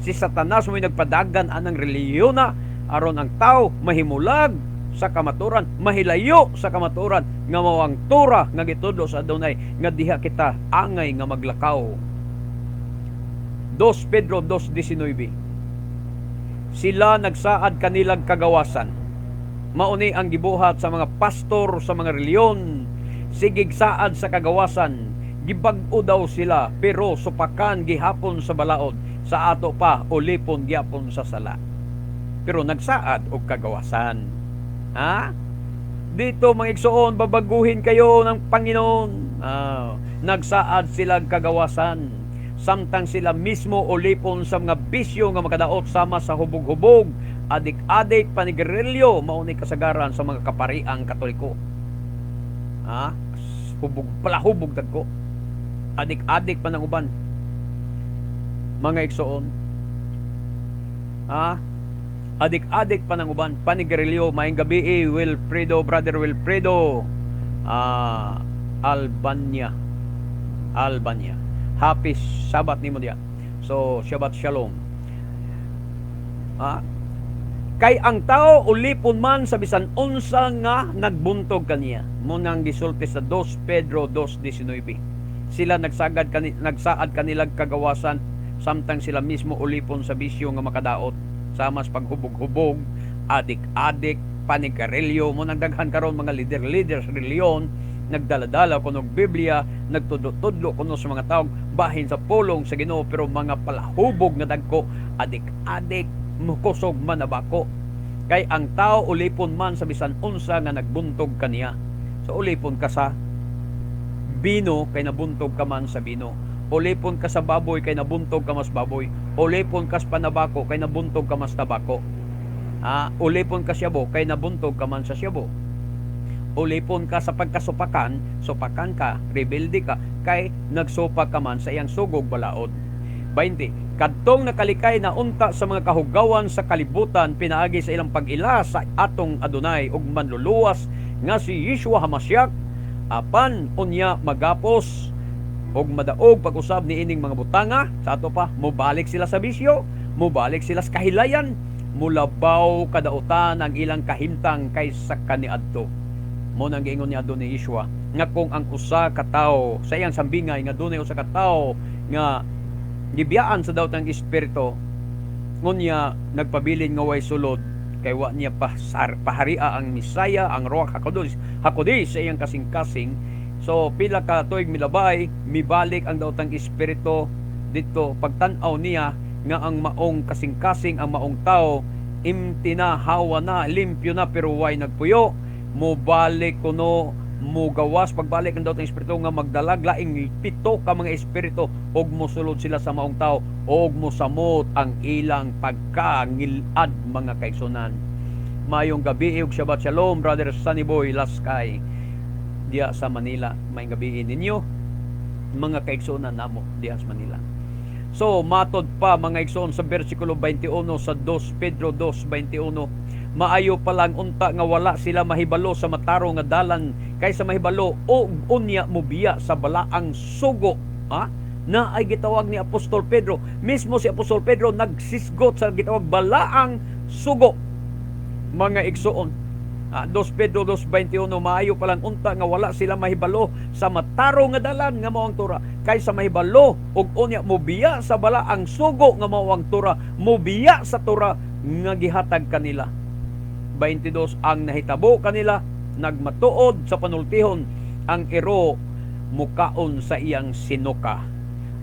S1: Si Satanas mo'y nagpadagan anang relihiyon na aron ang tao mahimulag sa kamaturan, mahilayo sa kamaturan nga mao ang Tura nga gitudlo sa Adunay nga diha kita angay nga maglakaw. 2 Pedro 2:19. Sila nagsaad kanilang kagawasan. Mauni ang gibuhat sa mga pastor sa mga reliyon, sigig saad sa kagawasan, gibag-o daw sila pero supakan gihapon sa balaod, sa ato pa ulipon gyapon sa sala. Pero nagsaad og kagawasan. Ha? Dito, mga igsoon, babaguhin kayo ng Panginoon. Ah, nagsaad sila kagawasan. Samtang sila mismo ulipon sa mga bisyo nga makadaot sama sa hubog-hubog, adik-adik, panigarilyo, mao ni kasagaran sa mga kapariang Katoliko. Ha? Hubog, palahubog dagko. Adik-adik pa ng uban. Mga igsoon. Ha? Adik-adik pa ng uban, panigarilyo. Maayong gabi, Wilfredo, Brother Wilfredo. Albania. Albania. Happy Sabbath nimo diya. So, Shabbat Shalom. Kay ang tao ulipon man sa bisan unsa nga nagbuntog kaniya. Mao nang gisulti sa 2 Pedro 2:19. Sila nagsagad kani, nagsaad kanilag kagawasan samtang sila mismo ulipon sa bisyo nga makadaot, sama sa paghubog-hubog, adik-adik, panigarilyo. Mao nang daghan karon mga leader-leader sa relihiyon, nagdala-dala kuno og Biblia, nagtudlo-tudlo kuno sa mga tao bahin sa pulong sa Ginoo, pero mga palahubog nga dagko, adik-adik, mukusog manabako. Kay ang tao ulipon man sa bisan unsa nga nagbuntog kaniya. So ulipon ka sa bino kay nabuntog ka man sa bino. Ulipon ka sa baboy kay nabuntog ka mas baboy. Ulipon ka sa panabako kay nabuntog ka mas tabako. Ulipon ka syabo kay nabuntog ka man sa syabo. Ulipon ka sa pagkasupakan, supakan ka, rebelde ka, kay nagsupak ka man sa iyang sugog balaod. 20. Kadtong nakalikay na unta sa mga kahugawan sa kalibutan pinaagi sa ilang pag-ila sa atong Adunay ug Manluluwas nga si Yeshua Hamashiach, apan unya magapos og madaog pag-usab niining mga butanga, sa ato pa mobalik sila sa bisyo, mobalik sila sa kahilayan, mulabaw kadautan ang ilang kahimtang kaysa kaniadto. Mao nang giingon ni Adunay Yeshua nga kung ang usa ka tawo sa iyang sambingay nga dunay usa ka tawo nga gibiyaan sa daotang espiritu, ngunya nagpabilin nga way sulod kay wa niya paharia ang Misaya, ang Ruach Hakodesh, Hakodesh sa iyang kasing-kasing. So pila ka tuig milabay, mibalik ang daotang espiritu dito. Pagtan-aw niya nga ang maong kasing-kasing, ang maong tao, empty na, hawa na, limpyo na, pero way nagpuyo, mobalik kuno, mugawas. Pagbalik ng daotang espiritu nga magdalag laing pito ka mga espiritu og mosulod sila sa maong tao og mosamot ang ilang pagkangilad, mga kaigsunan. Mayong gabi ug Shabbat Shalom, Brother Sunny Boy Laskay diya sa Manila. Maayong gabi ninyo, mga kaigsunan namo diya sa Manila. So matod pa, mga igsoon, sa versikulo 21 sa 2 Pedro 2:21, maayo pa lang unta nga wala sila mahibalo sa matarong nga dalan kaysa mahibalo o unya mobiya sa balaang sugo. Ha? Na ay gitawag ni Apostol Pedro. Mismo si Apostol Pedro nagsisgot sa gitawag balaang sugo, mga igsoon. 2 Pedro 2:21, maayo pa lang unta nga wala sila mahibalo sa matarong nga dalan nga mao ang Torah kaysa mahibalo ug unya mobiya sa balaang sugo nga mao ang Torah, mobiya sa Torah nga gihatag kanila. 22, ang nahitabo kanila, nagmatuod sa panultihon, ang iro mukaon sa iyang sinuka,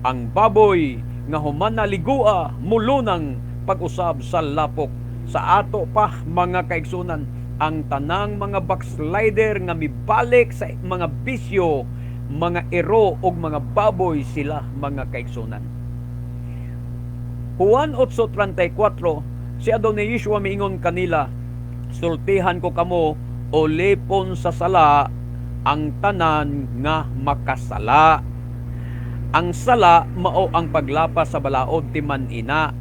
S1: ang baboy nga human na ligua mulunang pag-usab sa lapok. Sa ato pa, mga kaigsunan, ang tanang mga backslider nga mibalik sa mga bisyo, mga iro ug mga baboy sila, mga kaigsunan. Juan 8:34, si Adonai Yeshua miingon kanila, "Sultihan ko kamo, ulipon sa sala ang tanan nga makasala." Ang sala mao ang paglapas sa balaod, timan ina.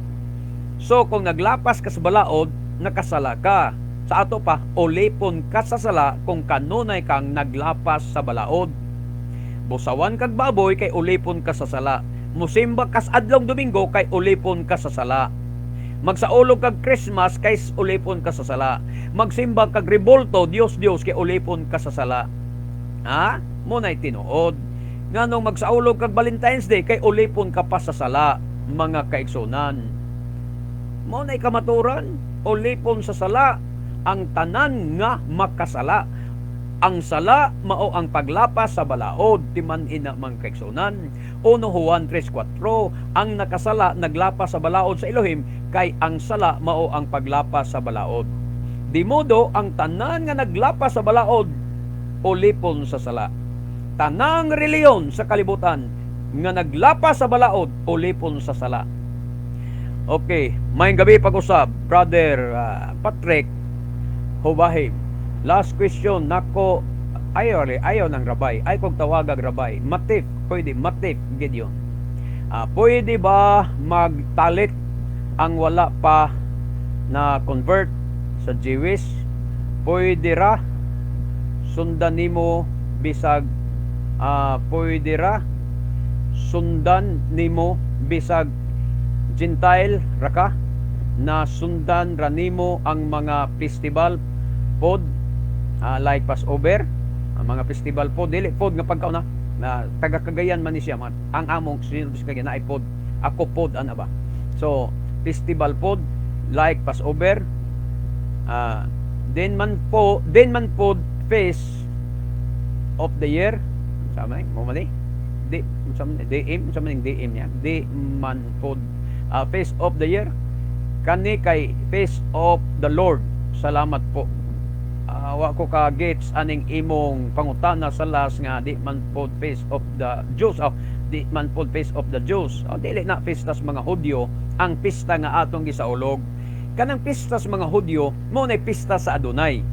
S1: So kung naglapas ka sa balaod, nakasala ka. Sa ato pa, ulipon ka sa sala kung kanunay kang naglapas sa balaod. Busawan kag baboy kay ulipon ka sa sala. Musimba kas adlong Domingo kay ulipon ka sa sala. Magsaulog kag Christmas kay ulipon ka sa sala. Magsimba kag Rebolto, Dios Dios, kay ulipon ka sa sala. Ha? Mao na'y tinuod. Nganong magsaulog kag Valentine's Day kay ulipon ka pa sa sala, mga kaigsunan. Mao na'y kamaturan, ulipon sa sala ang tanan nga makasala. Ang sala mao ang paglapas sa balaod, timan ina, mga kaigsunan. 1 Juan 3:4, ang nakasala naglapas sa balaod sa Elohim kay ang sala mao ang paglapas sa balaod. Di modo ang tanan nga naglapas sa balaod ulipon sa sala. Tanang reliyon sa kalibutan nga naglapas sa balaod ulipon sa sala. Okay, maayong gabi pag-usab, Brother Patrick Hubahib. Last question nako, ayaw ayaw ng rabay. Ay kog tawagag rabay. Matif, pwede Matif Gideon. Pwede ba magtalit ang wala pa na convert sa Jewish? Pwede ra sundan nimo Bisag pwede ra sundan nimo bisag Gentile ra ka, na sundan ra nimo ang mga festival pod, like Passover, ang mga festival pod, dili pod nga pagkaon na, na taga Cagayan man ni siya man. Ang among sinulti sa Cagayan naay pod, ako pod ana ba. So festival pod like Passover, then man po feast of the year sama mo man ni di sa man DM, sa man DM niya, di man pod feast of the year, kani kay feast of the Lord. Salamat po. Wa ko ka gets aning imong pangutana sa last nga di man pod feast of the Jews. Oh, di man pod feast of the Jews. Oh, dili na pista sa mga Hudyo ang pista nga atong gisaulog. Kanang pista sa mga Hudyo mo na pista sa Adonai.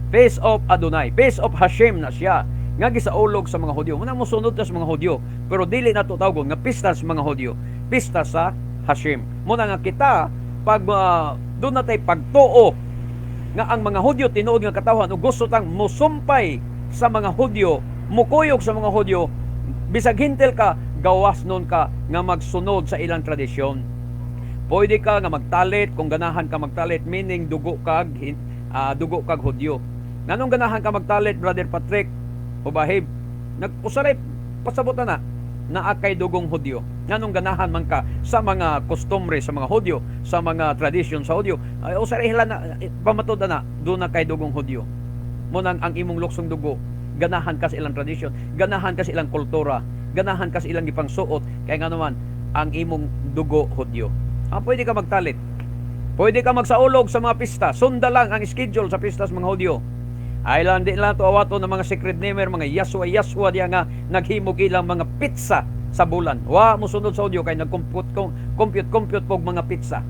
S1: Feast of Adonai, Feast of Hashem na siya nga gisaulog sa mga Hudyo. Muna mosunod ta sa mga Hudyo, pero dili nato tawgon nga pista sa mga Hudyo, pista sa Hashem. Muna nga kita pag doon na tay pagtuo nga ang mga Hudyo tinuod nga katawhan ug gusto tang musumpay sa mga Hudyo, mukuyog sa mga Hudyo, bisag hintil ka, gawas nun ka nga magsunod sa ilang tradisyon. Pwede ka nga magtalit kung ganahan ka magtalit, meaning dugo kag Hudyo. Nganong ganahan ka magtalit, Brother Patrick Ubahib? Nag-usaray pasabot na naa kay dugong Hudyo. Nganong ganahan man ka sa mga kostumbre sa mga Hudyo, sa mga tradisyon sa Hudyo, ay usaray hila na pamatud na do na kay dugong Hudyo. Munang ang imong luksong dugo, ganahan ka sa ilang tradisyon, ganahan ka sa ilang kultura, ganahan ka sa ilang gipangsuot, kay nga naman ang imong dugo Hudyo. Pwede ka magtalit. Pwede ka magsaulog sa mga pista. Sunda lang ang schedule sa pista sa mga Hudyo. Ay lang di lang to awato ng mga secret namer, mga Yaswa Yaswa diya nga naghimog ilang mga pizza sa bulan. Wa mo sunod sa Hudyo kay nag-compute compute compute pog mga pizza.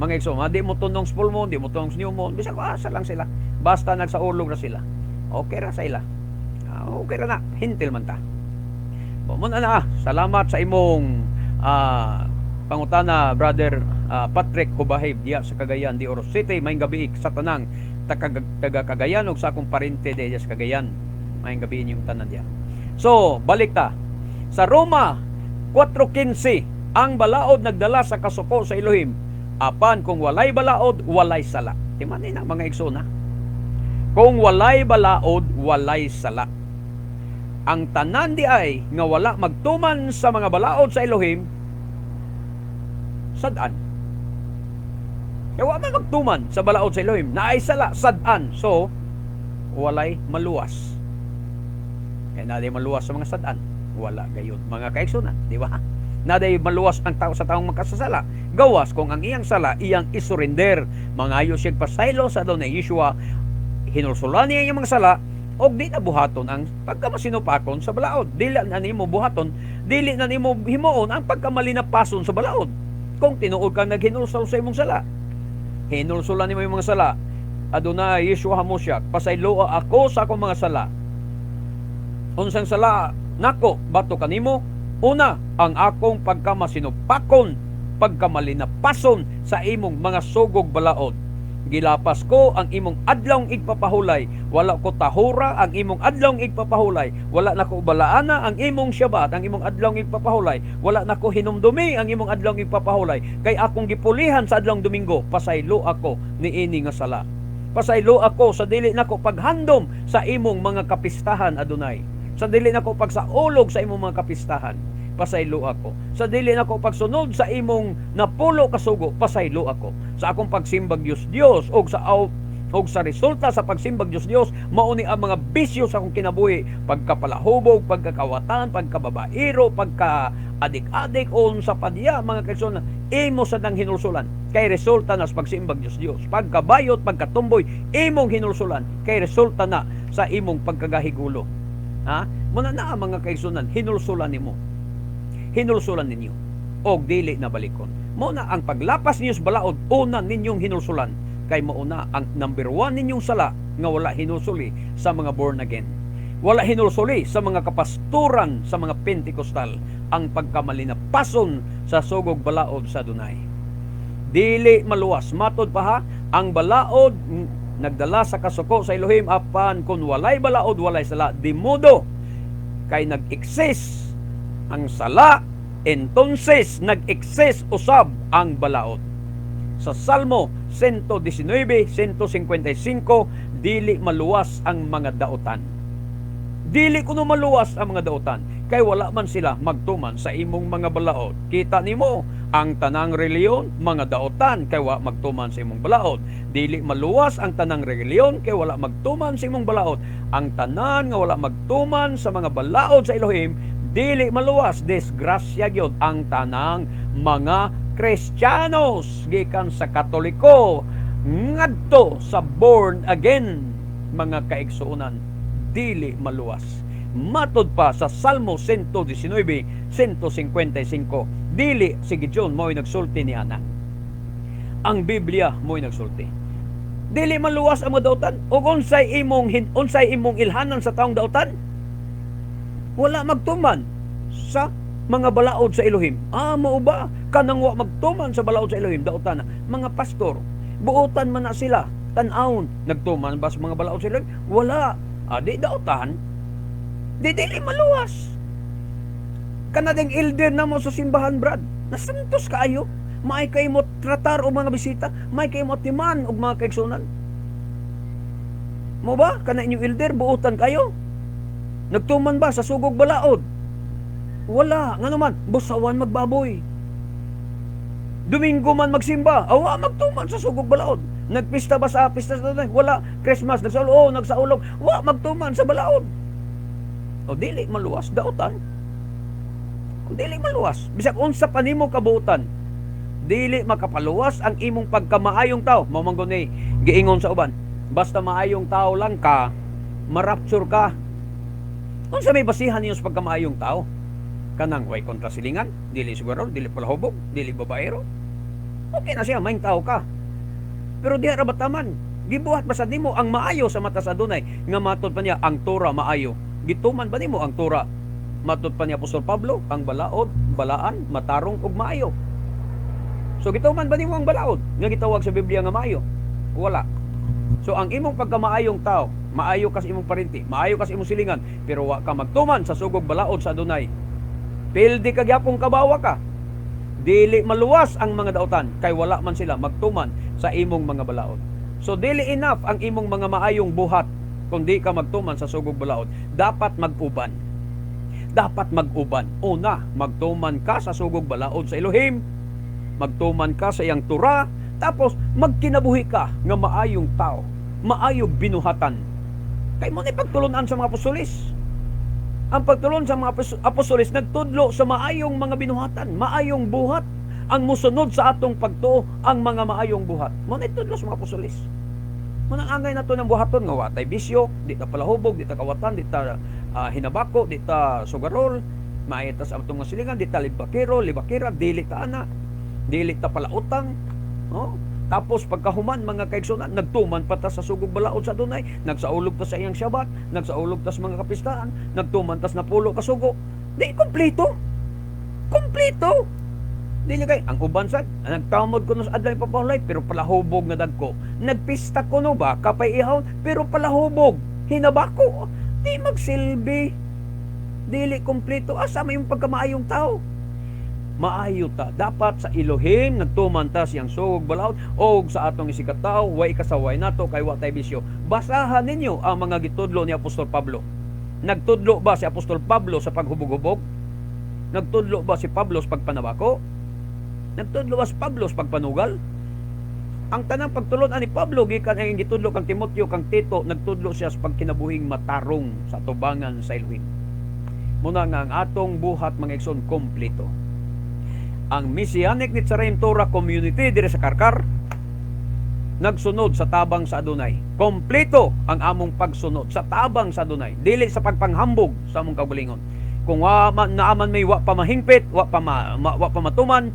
S1: Mga igsoon, di mo tunong sa full moon, di mo tunong sa new moon, bisag asa lang sila. Basta nagsaulog ra sila. Okay ra sa ila. Okay ra na, hintil man ta. Mo na na, salamat sa imong pangutana, Brother Patrick Hubahib diya sa Cagayan de Oro City. Maayong gabi sa tanang taga Cagayan ug sa akong parente diya sa Cagayan. Maayong gabi inyong tanan diya. So, balik ta. Sa Roma 4:15, ang balaod nagdala sa kasuko sa Elohim. Apan kung walay balaod, walay sala. Timani na, mga igsoon. Kung walay balaod, walay sala. Ang tanan di ay nga wala magtuman sa mga balaod sa Elohim, sad-an. Kaya wa man magtuman sa balaod sa Elohim, naay sala, sad-an. So, walay maluwas. Kaya naday maluwas sa mga sad-an. Wala gayon, mga kaigsunan, di ba? Naday maluwas ang tao sa taong makasasala. Gawas kung ang iyang sala, iyang isurrender. Mangayo siya pasaylo sa Adonai Yeshua, hinulsulan niya iyang mga sala, og di na buhaton ang pagkamasinupakon sa balaod. Dili na nimo buhaton, dili na nimo himuon ang pagkamalinapason sa balaod. Kung tinuod kang naghinulsol sa imong sala, hinulsulan nimo yung mga sala. Adonai Yeshua HaMashiach, pasayloa ako sa akong mga sala. Unsang sala nako batok kanimo? Una, ang akong pagkamasinupakon, pagkamalinapason sa imong mga sugog balaod. Gilapas ko ang imong adlawng igpapahulay. Wala ko tahura ang imong adlawng igpapahulay. Wala na ko balaana ang imong Syabat, ang imong adlawng igpapahulay. Wala na ko hinumdumi ang imong adlawng igpapahulay. Kay akong gipulihan sa adlawng Domingo, pasaylo ako niini nga sala. Pasaylo ako sa dili nako paghandom sa imong mga kapistahan, Adonai. Sa dili nako pagsaulog sa imong mga kapistahan, pasaylo ako. Sa dili nako pagsunod sa imong napulo ka sugo, pasaylo ako. Sa akong pagsimbag Dios Dios og sa resulta sa pagsimbag Dios Dios, mao ni ang mga bisyo sa akong kinabuhi, pagkapalahubog, pagkakawatan, pagkababaero, pagka adik-adik unsa pa diya, mga kaigsoon, imo sa nang hinulsulan kay resulta na sa pagsimbag Dios Dios. Pagkabayot, pagkatumboy, imong hinulsulan kay resulta na sa imong pagkagahigulo. Ha, muna na, mga kaigsunan, hinulsulan nimo, hinulsulan ninyo og dili na balikon. Mo na ang paglapas ninyo sa balaod, una ninyong hinulsulan kay mao na ang number one ninyong sala nga wala hinulsuli sa mga born again. Wala hinulsuli sa mga kapasturan sa mga Pentecostal ang pagkamalinapason sa sugog balaod sa Adonai. Dili maluwas. Matod pa ha, ang balaod Nagdala sa kasuko sa Elohim, apan kung walay balaod, walay sala. Di modo kay nag-exist ang sala, entonces nag-exist usab ang balaod. Sa Salmo 119, 155, dili maluwas ang mga dautan. Dili kuno maluwas ang mga dautan kay wala man sila magtuman sa imong mga balaod. Kita nimo ang tanang reliyon mga dautan kay wa magtuman sa imong balaod. Dili maluwas ang tanang reliyon kay wala magtuman sa imong balaod. Ang tanan nga wala magtuman sa mga balaod sa Elohim, dili maluwas. Disgrasya gyud ang tanang mga Kristiyanos, gikan sa Katoliko ngadto sa born again, mga kaigsuonan, dili maluwas. Matod pa sa Salmo 119, 155, dili si Gideon mo'y nagsulti ni ana. Ang Biblia mo'y nagsulti. Dili maluwas ang mga dautan. Ug unsay imong ilhanan sa taong dautan? Wala magtuman sa mga balaod sa Elohim. Ah, mao ba? Kanang wa magtuman sa balaod sa Elohim, dautan na. Mga pastor, buotan man na sila, tan-awon, nagtuman ba sa mga balaod sa Elohim? Wala. Ah, di dautan. Di dili maluwas. Kana ding elder na mo sa simbahan, brad. Nasantos kaayo. Maay kay mo tratar og mga bisita, maay kay mo timan og mga kaigsunan. Mao ba? Kana inyong elder, buotan kayo. Nagtuman ba sa sugog balaod? Wala. Nga naman, busawan magbaboy. Domingo man magsimba, awa magtuman sa sugog balaod. Nagpista ba sa pista sa Wala. Christmas, nagsaulog, oh, nagsaulog. Wa magtuman sa balaod. O dili maluwas, dautan. Kung dili maluwas, bisag unsa pa nimo kabuotan, dili makapaluwas ang imong pagkamaayong tao. Mao man gud ni giingon sa uban. Basta maayong tao lang ka, marapture ka. Unsa may basihan niyo sa pagkamaayong tao? Kanang way kontra silingan, dili siguro, dili palahubog, dili babaero. Okay na siya, maayong tao ka. Pero diha ra ba taman? Gibuhat ba sa nimo ang maayo sa mata sa Adunay nga matod pa niya ang Torah maayo? Gituman ba nimo ang Torah? Matod pa ni Apostol Pablo, ang balaod, balaan, matarong ug maayo. So gituman ba nimo ang balaod nga gitawag sa Biblia nga maayo? Wala. So ang imong pagkamaayong tao, maayo ka sa imong parinti, maayo ka sa imong silingan, pero wa ka magtuman sa sugog balaod sa Adunay. Pildi ka gyapong kabawa ka. Dili maluwas ang mga dautan kay wala man sila magtuman sa imong mga balaod. So dili enough ang imong mga maayong buhat kung di ka magtuman sa sugog balaod. Dapat mag-uban. Dapat mag-uban. Una, magtuman ka sa sugog balaod sa Elohim. Magtuman ka sa iyang Torah. Tapos magkinabuhi ka nga maayong tao, maayong binuhatan. Kay mao na pagtulunan sa mga apostolis. Ang pagtulon sa mga apostolis nagtudlo sa maayong mga binuhatan, maayong buhat. Ang musunod sa atong pagtuo ang mga maayong buhat. Mao na tudlo sa mga apostolis. Mao nang angay nato ng buhaton nga wa tay bisyo, di ta palahubog, di ta kawatan, di ta hinabako, di ta sugarol, maayo ta sa atong mga silingan, di ta libakero, libakera, dili ta ana, dili ta palautang, no? Tapos pagkahuman, mga kaigsunan, nagtuman pa ta sa sugog balaod sa Adunay, nagsaulog ta sa iyang Syabat, nagsaulog ta sa mga kapistahan, nagtuman ta sa napulo ka sugo. Di kompleto. Kompleto. Dili kay ang uban sad, nagtamod ko no sa adlaw papahulay pero palahubog nga dagko. Nagpista ko no ba kapay ihawon pero palahubog, hinabako. Di magsilbi. Dili kompleto. Asa may yung pagkamaayong tao? Maayo ta. Dapat sa Elohim nagtuman ta siyang sugog balaod og sa atong isigkatawo way kasaway nato kay wa tay bisyo. Basahan ninyo ang mga gitudlo ni Apostol Pablo. Nagtudlo ba si Apostol Pablo sa paghubog-hubog? Nagtudlo ba si Pablo sa pagpanabako? Nagtudlo ba si Pablo sa pagpanugal? Ang tanang pagtulon ani Pablo gikan ang gitudlo kang Timoteo, kang Tito, nagtudlo siya sa pagkinabuhing matarong sa tubangan sa Elohim. Muna nga ang atong buhat, mga igsoon, kompleto. Ang Messianic Netzarim Torah Community diri sa Carcar nagsunod sa tabang sa Adunay. Kompleto ang among pagsunod sa tabang sa Adunay, dili sa pagpanghambog sa among kaugalingon. Kung wa man, naaman may wa pa mahingpit, wa pa matuman,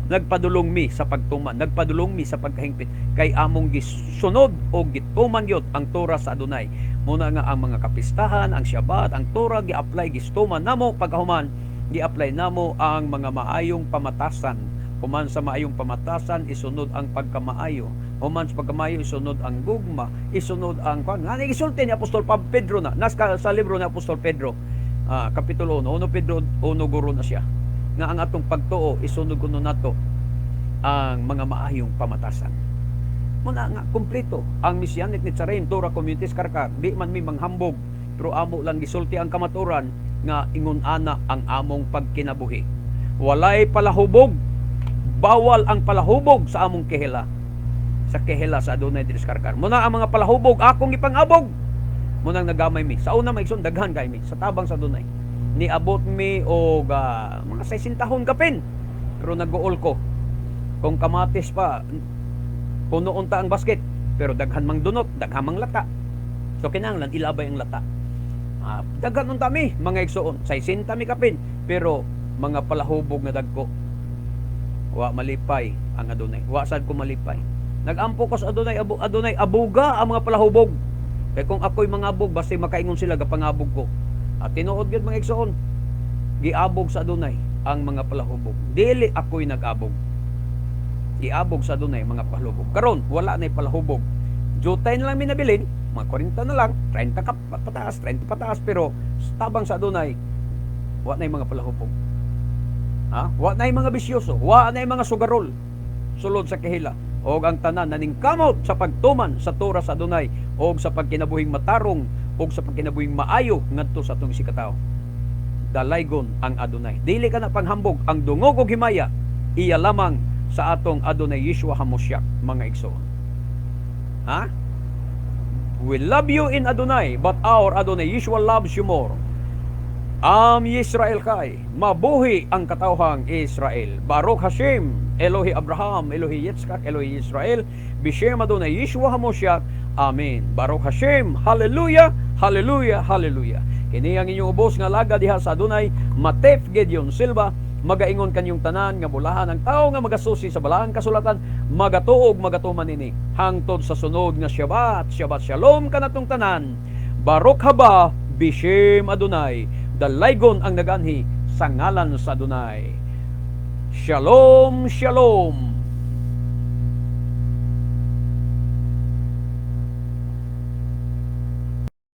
S1: nagpadulong mi sa pagtuman, nagpadulong mi sa pagkahingpit kay among gisunod o gituman gyud ang Torah sa Adunay. Muna nga ang mga kapistahan, ang Syabat, ang Torah gi-apply, gistuman namo. Pagkahuman, gi-apply namo ang mga maayong pamatasan. Human sa maayong pamatasan, isunod ang pagkamaayo. Human sa pagkamaayo, isunod ang gugma, isunod ang kwan. Nga gisulti ni Apostol Pedro na, nas sa libro ni Apostol Pedro, kapitulo 1, 1 Pedro 1 guro na siya. Nga ang atong pagtuo, isunod kuno nato ang mga maayong pamatasan. Muna nga kompleto ang Messianic Netzarim Torah Communities Carcar. Di man mi manghambog, pero amo lang gisulti ang kamaturan nga ingon ana ang among pagkinabuhi. Walay palahubog, bawal ang palahubog sa among kehila. Sa kehila sa Adonai diri sa Carcar. Muna ang mga palahubog akong ipangabog. Munang nagamay mi. Sa una, mga igsoon, daghan kay mi sa tabang sa Adonai. Niabot mi og mga 60 tahon kapin. Pero nag-uol ko. Kung kamatis pa, puno unta ang basket. Pero daghan mang dunot, daghan mang lata. So kinahanglan ilabay ang lata. Daghan unta mi, mga igsoon. 60 mi kapin. Pero mga palahubog nga dagko. Wa malipay ang Adonai. Wa sad ko malipay. Nagampo ko sa Adonai, Abu, Adonai, abuga ang mga palahubog. Kay kung ako'y mangabog, basta makaingon sila, gapangabog ko. At tinuod gyud, mga igsoon, giabog sa Adonai ang mga palahubog. Dili ako'y nag-abog. Giabog sa Adonai mga palahubog. Karon wala na'y palahubog. Jutay na lang minabilin, mga 40 na lang, 30 ka pataas, 30 pataas, pero tabang sa Adonai, wa na'y mga palahubog. Ha? Wa na'y mga bisyoso, wa na'y mga sugarol sulod sa kehila. Og ang tanan naningkamot sa pagtuman sa Torah sa Adonai og sa pagkinabuhing matarong og sa pagkinabuhing maayo ngadto sa atong isigkatawo. Dalaygon ang Adonai. Dili ka na panghambog, ang dungog og himaya iya lamang sa atong Adonai Yeshua Hamosyak, mga igsoon. Ha? We love you in Adonai, but our Adonai Yeshua loves you more. Am Yisrael Chai, mabuhi ang katawhang Israel. Baruch Hashem, Elohi Abraham, Elohi Yitzchak, Elohi Israel, Bishem Adonai Yeshua HaMoshiach. Amen. Baruch Hashem, Hallelujah, Hallelujah, Hallelujah. Kini ang inyong ubos nga laga diha sa Adonai, Matef Gideon Silva, magaingon kanyong tanan nga bulahan ang tao nga magasusi sa balaang kasulatan, magatuog magatuman ini hangtod sa sunod nga Shabbat. Shabbat Shalom kanatong tanan. Baruch haba Bishem Adonai. Dalaygon ang naganhi sa ngalan sa Adonai. Shalom, shalom.